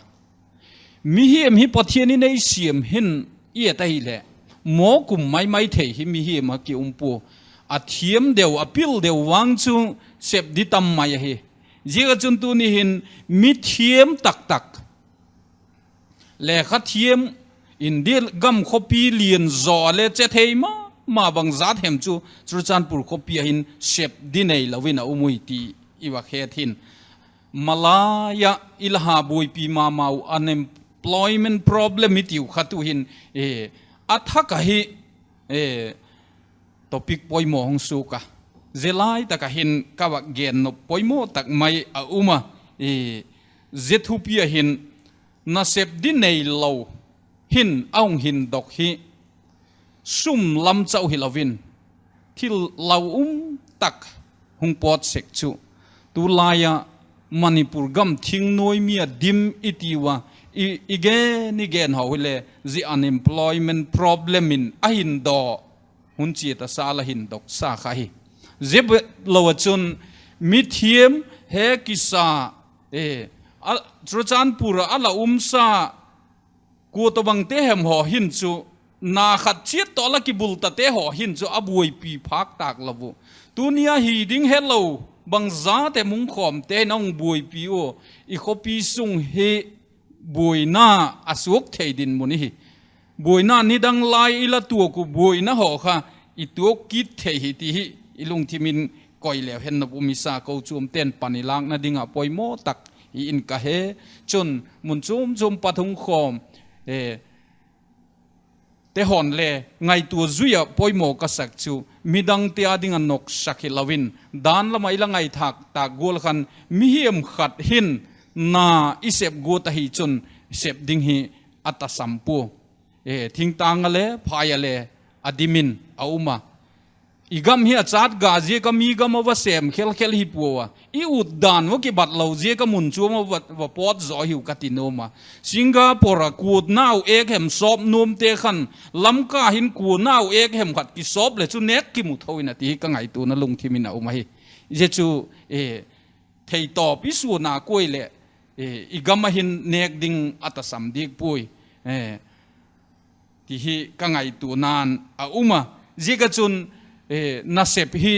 Mihing hi Pathian in ei siam hin i et ahileh, mawk um mai mai thei hi mihing ah ki um pua. A thiam deu, a pil deu vang chu sep di tam mai ahi. Ziak ah chun tuni hin mithiam tak tak, lekha thiam, India gam khawpi lian zaw le che thei ma ma bangzat hem chu Churachandpur khawpi ah hin sep di neilo in a um ui ti i va het hin. Malai ah i la ha buaipi ma mau unemployment problem i tiu kha tu hin, a thak ahi, topic poimaw hung suak a, zia lai tak ah hin ka vak gen nop poimaw tak mai a um a, zia thupi ah hin nasep di neilo hin a hung hindok hi sum lam chau hilo in, thil lau um tak hung pawt sek chu, tulai ah Manipur gam thingnuai mi ah dim i tiu a, i gen i gen haw hile, zia unemployment problem in a hindaw hun chia ta sa la hindoksa kha hi. Zia bep lo ah chun mithiam he kisa, Churachandpur ah a la umsa kua tawhbangte hem haw hin chu, na khat chiat tawh la kibul tate haw hin chu a buaipi phâk tâk lo u. Tuni a hi ding helo, bangzat em hung khawmte hin a hung buaipi ua, i khawpi sung hi buaina a suak thei dinmun ihi. Buaina nidang lai i la tuak uh buaina haw kha i tuak kit thei hi ti hi i lungthim in koi leu hen nop um i sa, kochuamte'n pan i lâkna ding ah poimaw tak hi in ka he. Chun mun chuam chuam pat hung khawm te haw'n le ngaitua zui ah poimaw ka sak chu, midangte â ding ah noksak hilo in, dan lam ah i la ngaithâk tâk gual khan, mihing khat hin na i sep guat ahi chun sep ding hi a tasam pua. Thingtâng ah le, phai ah le, a dim in a um a. I gam hi a chat ga ziak ah mi gam ah va sêm khel khel hi puau a, i ut dan va kibat lo ziak ah mun chuam ah va pawt zaw hiu ka ti nuam a. Singapore ah kua nau êk hem sawp nuamte khan, Lamka hin kua nau êk hem khat kisawp leh chu nêk kimu tho in a ti hi ka ngaituana lungthim in a um ahi. Zia chu theitawp i suan a kuai leh i gam ah hin nêk ding a tasam diak puai ti hi ka ngaituana'n a um a. Ziak ah chun nasep hi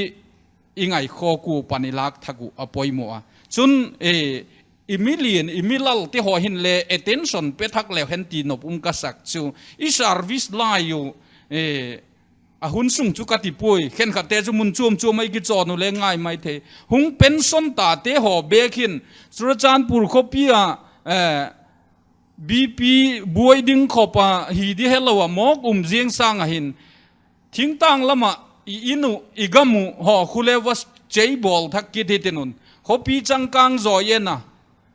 i ngaikhawk ua pan i lâk thak uh a poimaw a. Chun i mi lian, i mi lalte haw hin le attention pe thak leu hen ti nop um ka sak chu, i service lai uh a hun sung chu ka ti puai, khenkhatte chu mun chuam chuam ah i kichawn uh le ngai mai thei. Hung pension tate haw bêk hin Churachandpur khawpi ah BP buai ding khop a hi di helo a mawk um ziang sâng ah hin, thingtâng lam ah i in uh, i gam uh haw khu le va chei bawl thak kit hi tin un, khawpi changkâng zawi en a,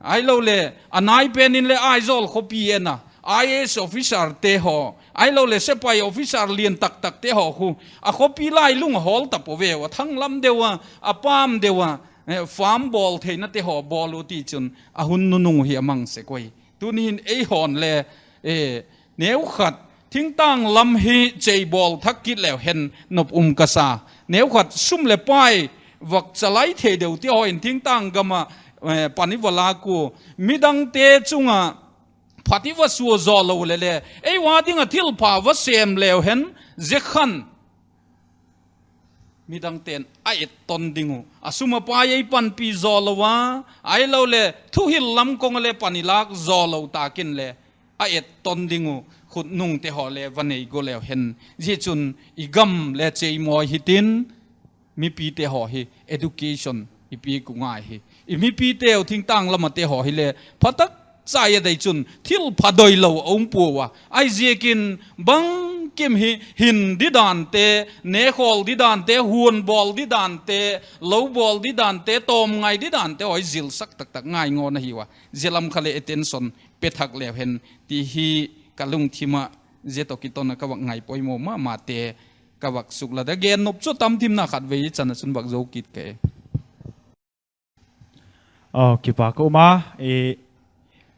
ahilole a nai pen in le Aizawl khawpi en a, IAS officerte haw, ahilole sepai officer lian tak takte haw khu a khawpi lai lung a hawl ta pua veu a, thanglam deu a, a pâm deu a farm bawl theinate haw bawl u ti chun a hun nunung uh hi a mang sek ui. Tuni hin ei haw'n le neukhat thingtâng lam hi chei bawl thak kit leu hen nop um ka sa. Neukhat sum leh pai vak chalai thei deu ti haw in thingtâng gam ah pan i va lâk ua, midangte chung ah phat i va sua zaw lo leh le, ei ua ding ah thilpha va sêm leu hen, zia khan midangte'n a etton ding uh, a sum a pai ei panpi zaw lo a, ahilole thuhil lam kong ah le pan i lâk zaw lo tâk in le a etton ding uh khutnungte haw le va nei go leu hen. Zia chun i gam le cheimawi hitin, mipite haw hi education i piak uh ngai hi. I mipiteu thingtâng lam ate haw hile pha tak cha a dei chun thilpha doilo a um puau a. Ahiziakin bangkim hi hin didante, nêkhawl didante, huan bawl didante, lo bawl didante, tawm ngai didante haw hi zilsak tak tak ngai ngawn ahiu a. Zia lam kha le attention pe thak leu hen ti hi ka lungthim ah zia tawh kiton a ka vak ngai poimaw ma mate ka vak suklat a, gen nop chu a tam thimna khatvei chan a chun vak zo kit ka e. Aw, kipak ka um a,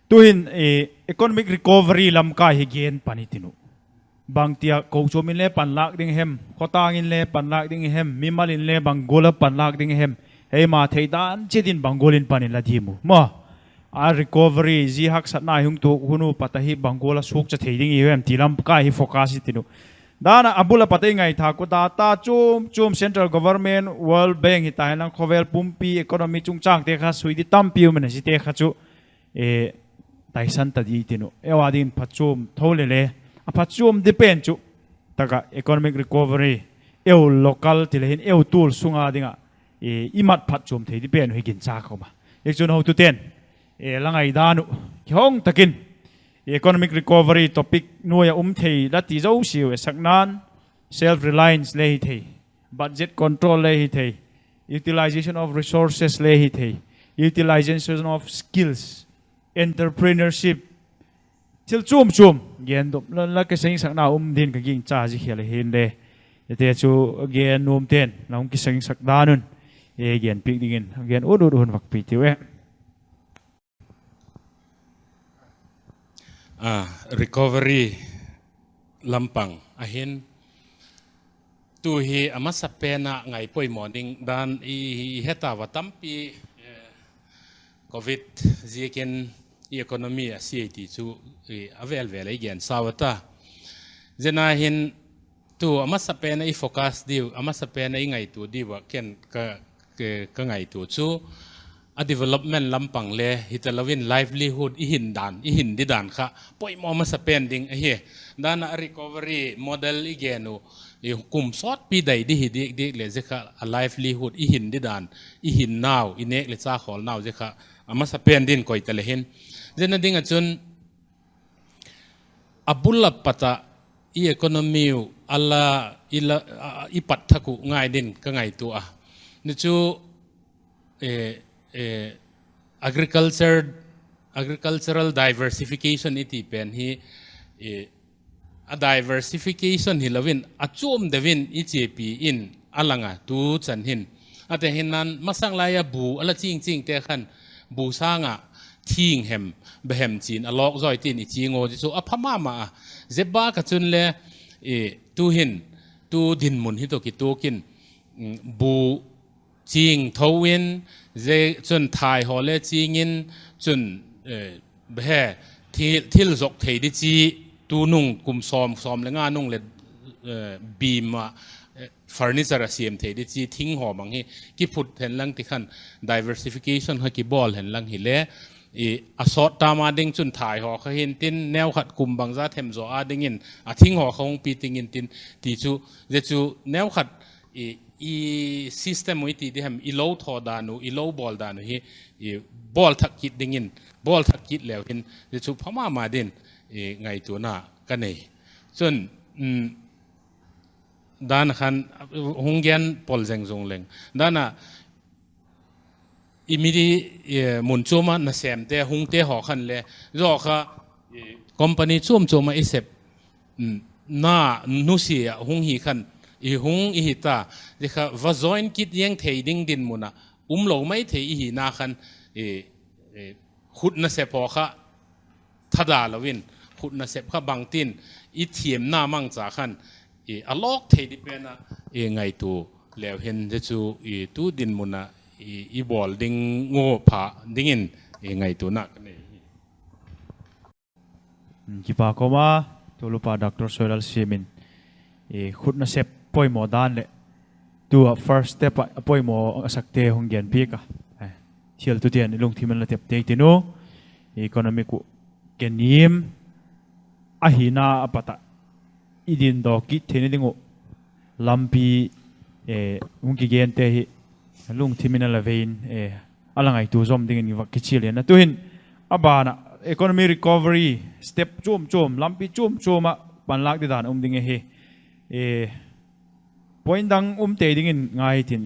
tu'hin economic recovery lamkai hi gen pan i tin uh. Bangtia kochuam in le panlâk ding hem, khawtâng in le panlâk ding hem, mimal in le bang gual a panlâk ding hem, eima thei dan chiat in bang gual in pan in la diam u maw. A recovery zia haksatna i hung tuak hun uh pat ahi bang gual a suakcha thei ding i hem ti lamkai hi focus i tin uh. Dan ah a bul a pat a i ngaithâk uh data chuam chuam central government, World Bank hita henlang khawvel pumpi economy chungchângte kha sui di tampi um in a, ziate kha chu taisan ta di tin uh. Eu â dingin phatchuam tho le le, a phatchuam di pen chu tak ah economic recovery, eu local ti le hin eu tual sung â ding ah i mat phatchuam thei di pen uh hi ginchâk a um a. Ziakchun hotute'n la ngaidan uh kihong tak in economic recovery topic nuai ah um thei la ti zosia u e sakna'n, self reliance le hi thei, budget control le hi thei, utilization of resources le hi thei, utilization of skills, entrepreneurship, thil chuam chuam gen dop la kisangsakna um din ka gingcha zia khial ahinle, ete chu gen nuamte'n la hung kisangsak dan un genpiak dingin gen ut ut hun vak pia tiu e. Recovery lampang ahin, tu hi a masapen ah ngaipoimaw ding dan i het a va tampi, covid ziakin i economy a sia ti chu a vêl vêl a i gen sau a ta. Zia na hin tu a masapen a i focus diu, a masapen a i ngaitua diu ah ken ka ngaitua chu a development lampang le hitalo in livelihood i hin dan, i hin di dan kha poimaw masapen ding ahi. Dan ah recovery model i gen uh, kum sawtpi dai di hi diak diak leh zia kha a livelihood i hin di dan, i hinnau, i nêk leh cha khawlnau zia kha a masapen din koi ta le hin, zia na ding ah chun a bul a pat ah i economy uh a la, i pat thak uh ngai din ka ngaitua a. Ni chu agriculture, agricultural diversification i ti pen hi a diversification hilo in a chuam deu in i chiapi in a lang a tu chan hin. A te hinnan masang lai a bu a la ching chingte khan bu sâng ah thing hem, behem chin a lawk zawi tin i ching aw ti chu a pha ma ma a. Zia bâk ah chun le tuhin, tu dinmun hi tawh kituak in bu ching tho in, zia chun thaihaw le ching in, chun behe thil zuak thei di chi, tu nung kum sawm, sawm le nga nung leh beam ah furniture a siam thei di chi thing haw mang hi kiphut hen lang ti khan diversification kha kibawl hen lang hile, a sawt tam a ding chun thaihaw kha hin tin, neukhat kum bangza them zaw a dingin a thing haw kha hung pi ting in tin, ti chu, zia chu neukhat i system uh i ti di hem, i lo thaw dan uh, i lo bawl dan uh hi bawl thak kit dingin, bawl thak kit leu hin zia chu pha ma ma din ngaituana ka nei. Chun dan khan hung gen pawl zeng zung leng dan a i mi di mun chuam ah nasêmte hungte haw khan le zaw kha company chuam chuam ah i sep na nusia ah hung hi khan i hung i hi ta, zia kha va join kit ziang thei ding dinmun ah um lo mai thei i hina khan khut nasep haw kha thada lo in, khut nasep kha bangtin i thiamna mangcha khan a lawk thei di pen ah ngaitua leu hin zia chu tu dinmun ah i bawl ding uh pha dingin ngaituana ka nei hi. Kipak um a, tulupa Doctor Soilal Siam in khut nasep poimaw dan leh tu ah first step ah a poimaw a sakte hung genpiak a, thialtuten i lungthim in la tepte i tin u, economic uh kenim ahina a pat ah i dindaw kit theina ding uh lampi hung kigente hi lungthim in a la vei in a la ngaitua zom dingin i vak kichial in a. Tuhin a ban ah economy recovery step chuam chuam, lampi chuam chuam ah panlâk di dan um ding ahi. Point dang um tei dingin ngai hitin,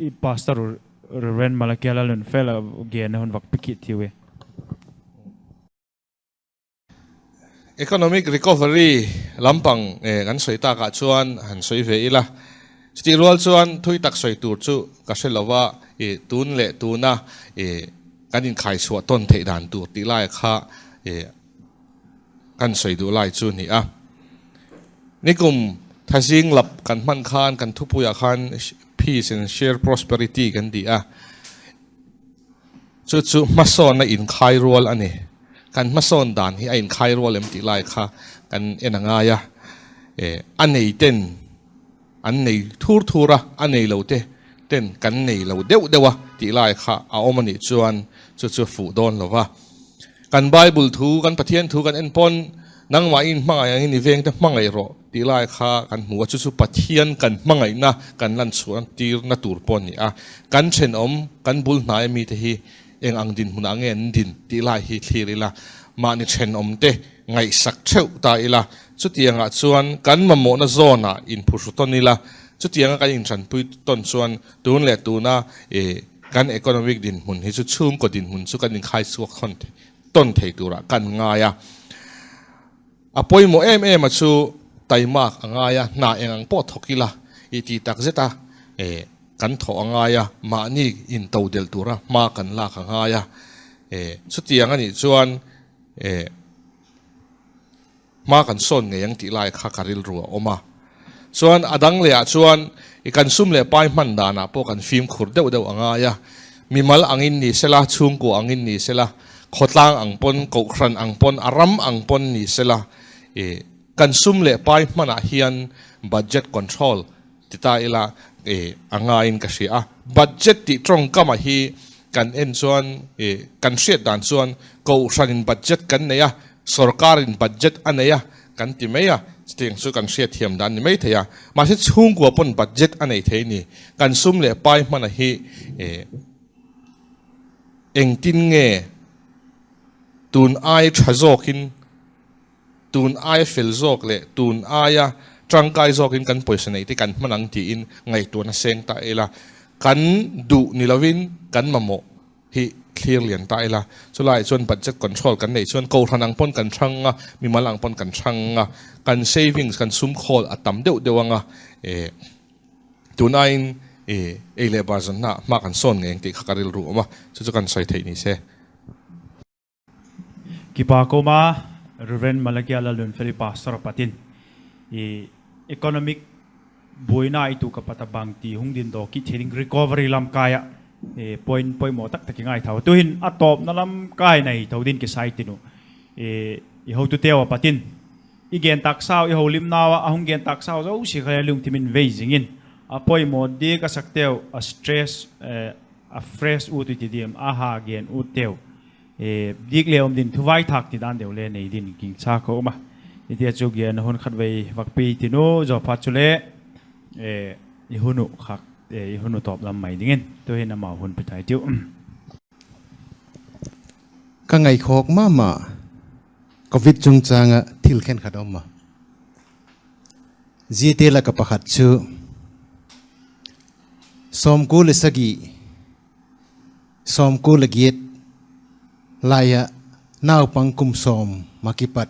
i pastor Reverend Malakia Lalnunfel a genna hun vak pe kit tiu e. Economic recovery lampang kan soi tâk ah chuan han soi ve ila. Chutih rual chuan thui tak soi tur chu ka hre lo va, tun leh tun a kan inkhai chhuah tawn theih dan tur tih lai kha kan soi duh lai chu ni a. Nikum thazing lap kan hman khan kan thupui ah khan peace and share prosperity kan ti a. Chu chu hmasawnna inkhai rual a ni. Kan hmasawn dan hi a inkhai rual em tih lai kha kan en a ngai a. A nei ten an nei thur thur a, a nei lo te ten kan nei lo deuh deuh a tih lai kha a awm a nih chuan chu chu fuh dawn lo va. Kan Bible thu, kan Pathian thu kan en pawn, nangmah in hmangai angin i vengte hmangai rawh tih lai kha kan hmu a, chu chu Pathian kan hmangaihna, kan lanchhuahna tirna tur pawn ni a. Kan ṭhenawm, kan bul hnai mite hi eng ang dinhmun ah nge an din tih lai hi thlir ila, mahni ṭhenawmte ngaihsak theuh ta ila. Chutiang ah chuan kan mamawhna zawn ah inphuhru tawn ila. Chutiang a kan inṭanpui tawn chuan tun leh tun a kan economic dinhmun hi chu chhungkaw dinhmun chu kan inkhai chhuak tawn thei tur ah kan ngai a. A pawimawh em em a chu taimak a ngai a, hna eng ang pawh thawk ila, i tih tak zet a kan thawh a ngai a, mahni intodelh tur a hma kan lak a ngai a. Chutiang a nih chuan hma kan sawn ngei ang tih lai kha ka rilru a awm a. Chuan a dang leh ah chuan i kan sum leh pai hman dan ah pawh kan fimkhur deuh deuh a ngai a. Mimal angin ni sela, chhungkua angin ni sela, khawtlang ang pawn, kohhran ang pawn, a ram ang pawn ni sela, kan sum leh pai hman ah hian budget control ti ta ila, a ngai in ka hria a. Budget tih ṭawngkam ah hi kan en chuan, kan hriat dan chuan, kohhran in budget kan nei a, sorkar in budget a nei a, kan ti mai a, chutiang chu kan hriat thiam dan ni mai thei a. Mahse, chhungkua pawn budget a nei thei ni. Kan sum leh pai hman a hi engtin nge tun ai ṭha zawk in, tun ai fel zawk leh tun ai a ṭangkai zawk in kan pawisa nei te kan hman ang tiin ngaihtuahna seng ta ila, kan duh ni lo in kan mamawh hi thlir lian ta ila. Chulai chuan budget control kan nei chuan kohhran ang pawn kan ṭhang a, mimal ang pawn kan ṭhang a, kan savings, kan sum khawl a tam deuh deuh ang a. Tun aiin ei leh bazanna hma kan sawn ngei ang tih kha ka rilru awm a, chu chu kan sawi thei ni se. Kipak a um a, Reverend Malakia Lalnunfeli Pastor a patin, economic buaina i tuak a pat a bangti hung dindaw kit thei ding recovery lamkai ah, point poimaw tak tak i ngaithau. Tuhin a tawpna lamkai nei tho din kisai tin uh. I hotuteu a patin, i gen taksau, i holimnau ah a hung gen taksau zosia kha lungthim in vei zing in, a poimaw dik a sakteu, a stress, a fresh ut i ti diam, a ha gen utteu dik le um din, thu vaithak ti dan deu le nei din gingcha ka um a. Hitia chu gen hun khatvei vakpi tin u, zawphat chule i hun uh khak, i hun uh tawp lam mai dingin tuhin amau hun pe tai tiu. Ka ngaikhawk ma ma, Covid chungchâng ah thil khenkhat a um a. Ziate lak ah pakhat chu sawmkua leh sagi, sawmkua leh giat lai ah naupang kum sawm a kipat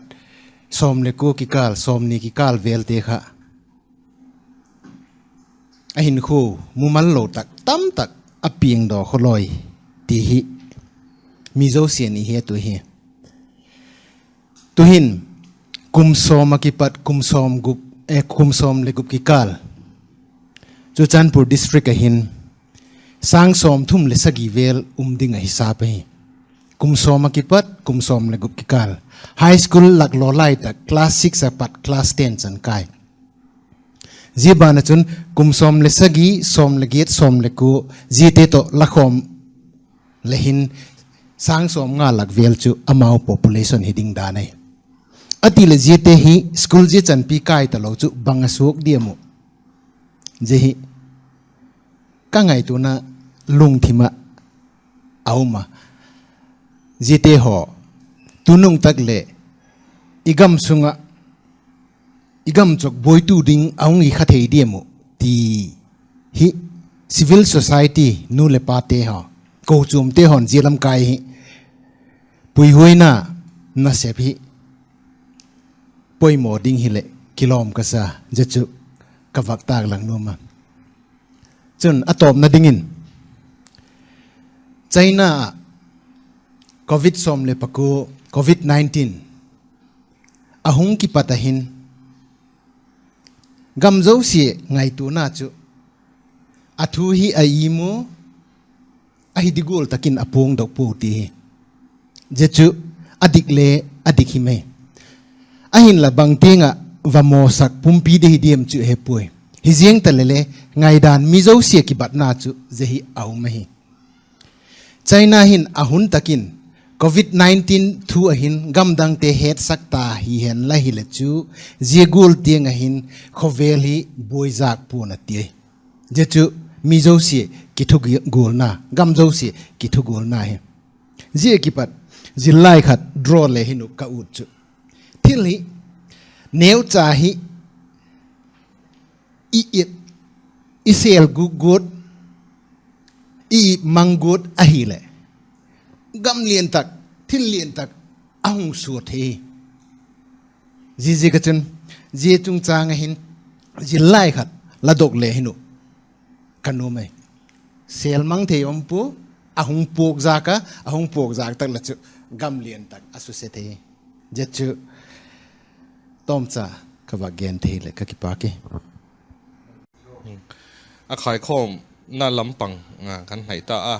sawm leh kua kikâl, sawmni kikâl vêlte kha a hinkhua mumal lo tak tam tak a piangdaw khawlawi ti hi mi zosia'n i het uh hi. Tuhin kum sawm a kipat kum sawm leh gup kikâl Churachandpur district ah hin sâng sawmthum leh sagi vêl um ding a hisap ahi. Kum sawm a kipat kum sawm leh gup kikâl, high school lak law lai tak, class six a pat class ten chan kai. Zia ban ah chun kum sawm leh sagi, sawm leh giat, sawm leh kua, ziate tawh la khawm leh hin sâng sawmnga lak vêl chu amau population hi ding dan ahi. A ti leh ziate hi school zia chanpi kai talo chu bang a suak diam uh? Zia hi ka ngaituana lungthim ah a um a. Ziate haw tunung tak leh i gam sung ah i gam chawk buaitu ding a hung hi kha thei diam uh ti hi civil society nu leh pate haw, kochuamte haw'n zia lamkai hi puihuaina nasep hi poimaw ding hileh kilawm ka sa, zia chu ka vak tâk lang nuam a. Chun a tawpna dingin, China ah Covid sawm le pakua, Covid nineteen a hung kipat a hin, gam zosia ngaituana chu a thu hi a imu, ahi di gual tak in a puangdok pua ti hi. Zia chu a dik le a dik hi mai. Ahinla bang tiang ah va mawsak pumpi di hi diam chu he puai. Hiziang ta leh le, ngaidan mi zosia kibatna chu zia hi a um ahi. China hin a hun tak in Covid nineteen thu a hin gamdangte hetsak ta hi hen la hileh chu, zia gual tiang ah hin khawvel hi buaizâk pua'n a ti ai. Zia chu mi zosia kithugualna, gam zosia kithugualna hi. Zia kipat zillai khat draw le hin uh ka ut chu, thil hi neucha hi i, i sêl gûk guat, i mang guat ahileh, gam lian tak, thil lian tak a hung sua thei. Ziaziak a chun, zia chungchâng ah hin zillai khat la dok le hin uh ka nuam ai. Sêl mang thei um pua, a hung puakzâk a, a hung puakzâk tak leh chu gam lian tak a suse thei. Zia chu tawmcha ka vak gen thei leh ka kipâk i. A khaikhawmna lam pang kan ngai ta a.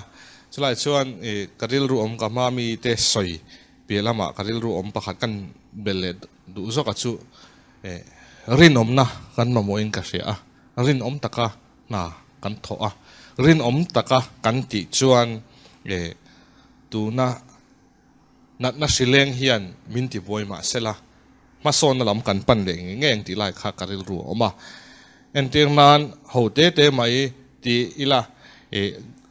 Chulai chuan ka rilru awm, ka hma mite sawi piah lamah ka rilru awm pakhat kan bel leh duh zawk a chu, rinawmna kan mamawh in ka hria a. Rinawm taka hna kan thawh a. Rinawm taka kan tih chuan, tuna natna hrileng hian min tibuai mah sela, hmasawnna lam kan pan leh ngei ngei ang tih lai kha ka rilru a awm a. Entir nan ho tete mai ti ila,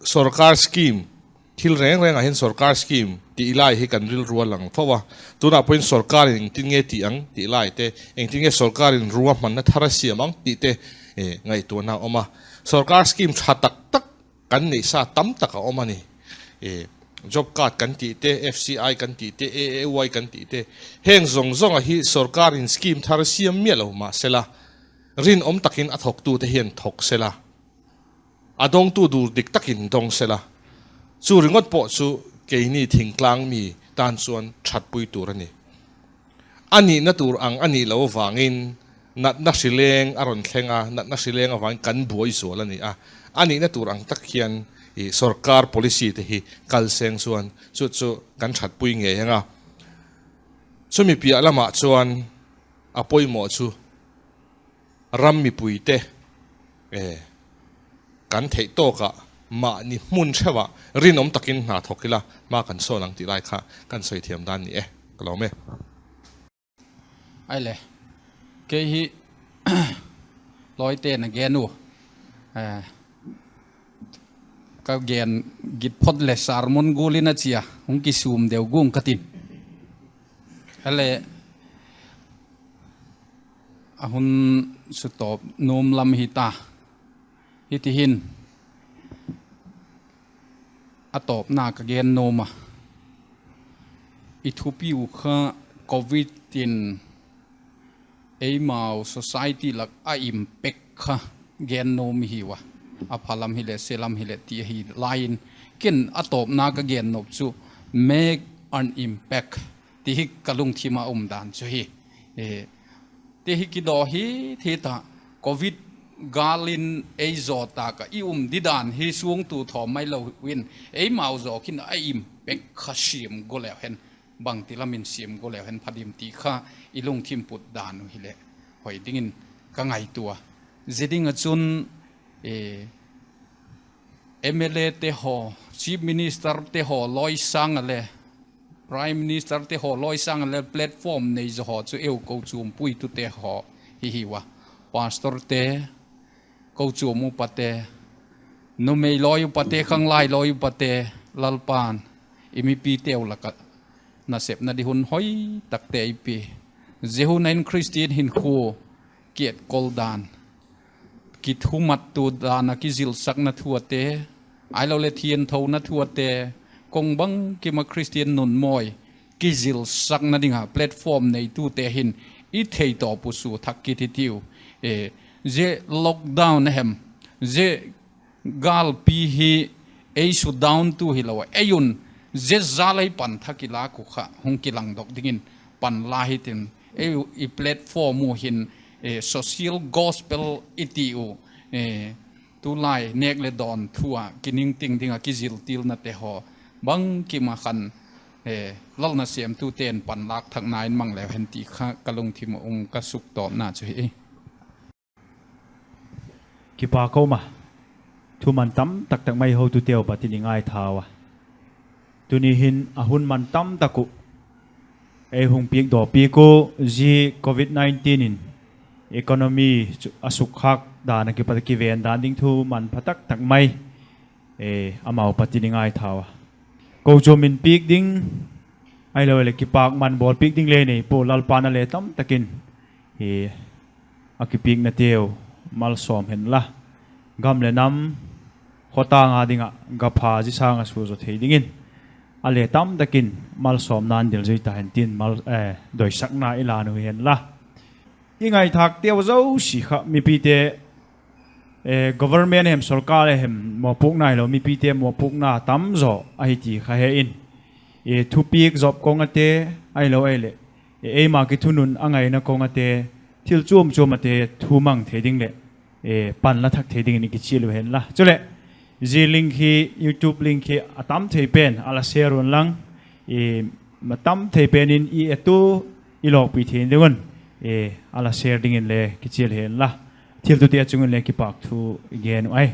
sorkar scheme, thil reng reng ah hin sorkar scheme tih lai hi kan rilru a lang tho a. Tunah pawhin sorkar in engtin nge tih ang tih lai te, engtin nge sorkar in rua hmanna thar a siam ang tih te ngaihtuahna a awm a. Sorkar scheme ṭha tak tak kan neihsa tam tak a awm a ni. Job card kan tih te, F C I kan tih te, A A Y kan tih te, heng zawng zawng ah hi sorkar in scheme thar a siam miah lo mah sela, rinawm takin a thawktute hian thawk sela, a dongtu dur dik takin dawng sela, chu ringawt pawh chu keini thingtlang mi tan chuan ṭhatpui tur a ni. A nihna tur ang a nih lo avangin, natna hrileng a rawn thleng a, natna hrileng avangin kan buai zual a ni a. A nihna tur ang tak hian sorkar policy te hi kal seng chuan chu chu kan ṭhatpui ngei ang a. Chumi piah lamah chuan a pawimawh chu ram mipuite kan theihtawkah mahni hmun theuhah rinawm takin hna thawk ila hma kan sawn ang tih lai kha kan sawi thiam dan ni e, ka lawm e. Ahile, kei hi lawite'n a gen u, ka gen git phot leh sermon gual in a chia hung kisum deu gung ka tin. Ahile, a hun sutawp nuam lam hi ta. Hiti hin, a tawpna ka gen nuam a, i thupiu kha Covid in eimau society lak a impact kha gen nuam i hiu a. A pha lam hileh, se lam hileh ti ahi laiin, ken a tawpna ka gen nop chu make an impact ti hi ka lungthim a um dan chu hi. Ti hi kidaw hi thei ta, Covid gâl in ei zaw tak ah i um di dan hi suangtu thawm mai lo in, eimau zawk in a impact kha siam gua leu hen, bangti lam in siam gua leu hen pha diam ti kha i lungthim put dan uh hileh hoi dingin ka ngaitua. Zia ding ah chun, MLA te haw, Chief Minister te haw lawi sâng ah le, Prime Minister te haw lawi sâng ah le platform nei zaw haw chu eu kochuam puitute haw hi hiu a. Pastor te, kochuam upate, numei lawi upate, khanglai lawi upate, Lalpa'n i mipiteu lak ah nasepna di hun hoi takte ei pia. Zia hun ah hin Christian hinkhua kiatkol dan, kithumattu dan ah kizilsakna thu ate, ahiloleh thianthona thu ate, kong bangkim ah Christian nunmawi kizilsakna ding ah platform neitute hin i theitawp uh sua thak kit hitiu. Zia lockdown a hem, zia gâlpi hi ei shutdown tu hilo a, ei un zia jâl ei pan thak i lâk uh kha hung kilangdok dingin panla hitin, ei, i platform uh hin social gospel i ti uh, tulai nêk leh dawn thu ah kiningting ding ah kiziltilnate haw bangkim ah khan, lal nasêmtute'n panlâk thakna in mang leu hen ti kha ka lungthim ah um ka suktawpna chu hi. Kipâk um a, thu man tam tak tak mai hotuteu pat in i ngaithau a, tuni hin a hun man tam tak uh ei hung piakdaw piak uh, zia covid nineteen in economy chu a sukkhâk dan ah kipat a kiven dan ding thu manpha tak tak mai amau pat in i ngaithau a, kochuam in piak ding ahiloleh kipâkman bawlpiak ding le nei pua, Lalpa'n a le tam tak in a kipiaknateu malsawm hen la, gam leh nam, khawtâng â ding ah gapha zia sâng ah sua zaw thei dingin a le tam tak in malsawmna'n dil zui ta hen tin, doisakna i la nuam hen la. I ngaithâkteu zosia kha mipite, government hem, sorkar hem mawpuakna hilo, mipite mawpuakna tam zaw ahi ti kha he in, thupiak zawp kawng ate ahilo ahileh eima kithunun a ngaina kawng ate, thil chuam chuam ate thu mang thei ding leh panla thak thei dingin i kichial uh hen la. Chuleh zia link hi, YouTube link hi a tam thei pen a la share un lang, a tam thei pen in i et uh i lawkpi thei ding un a la share dingin le kichial hen la. Thiltute chung in le kipâk thu i gen uh ahi.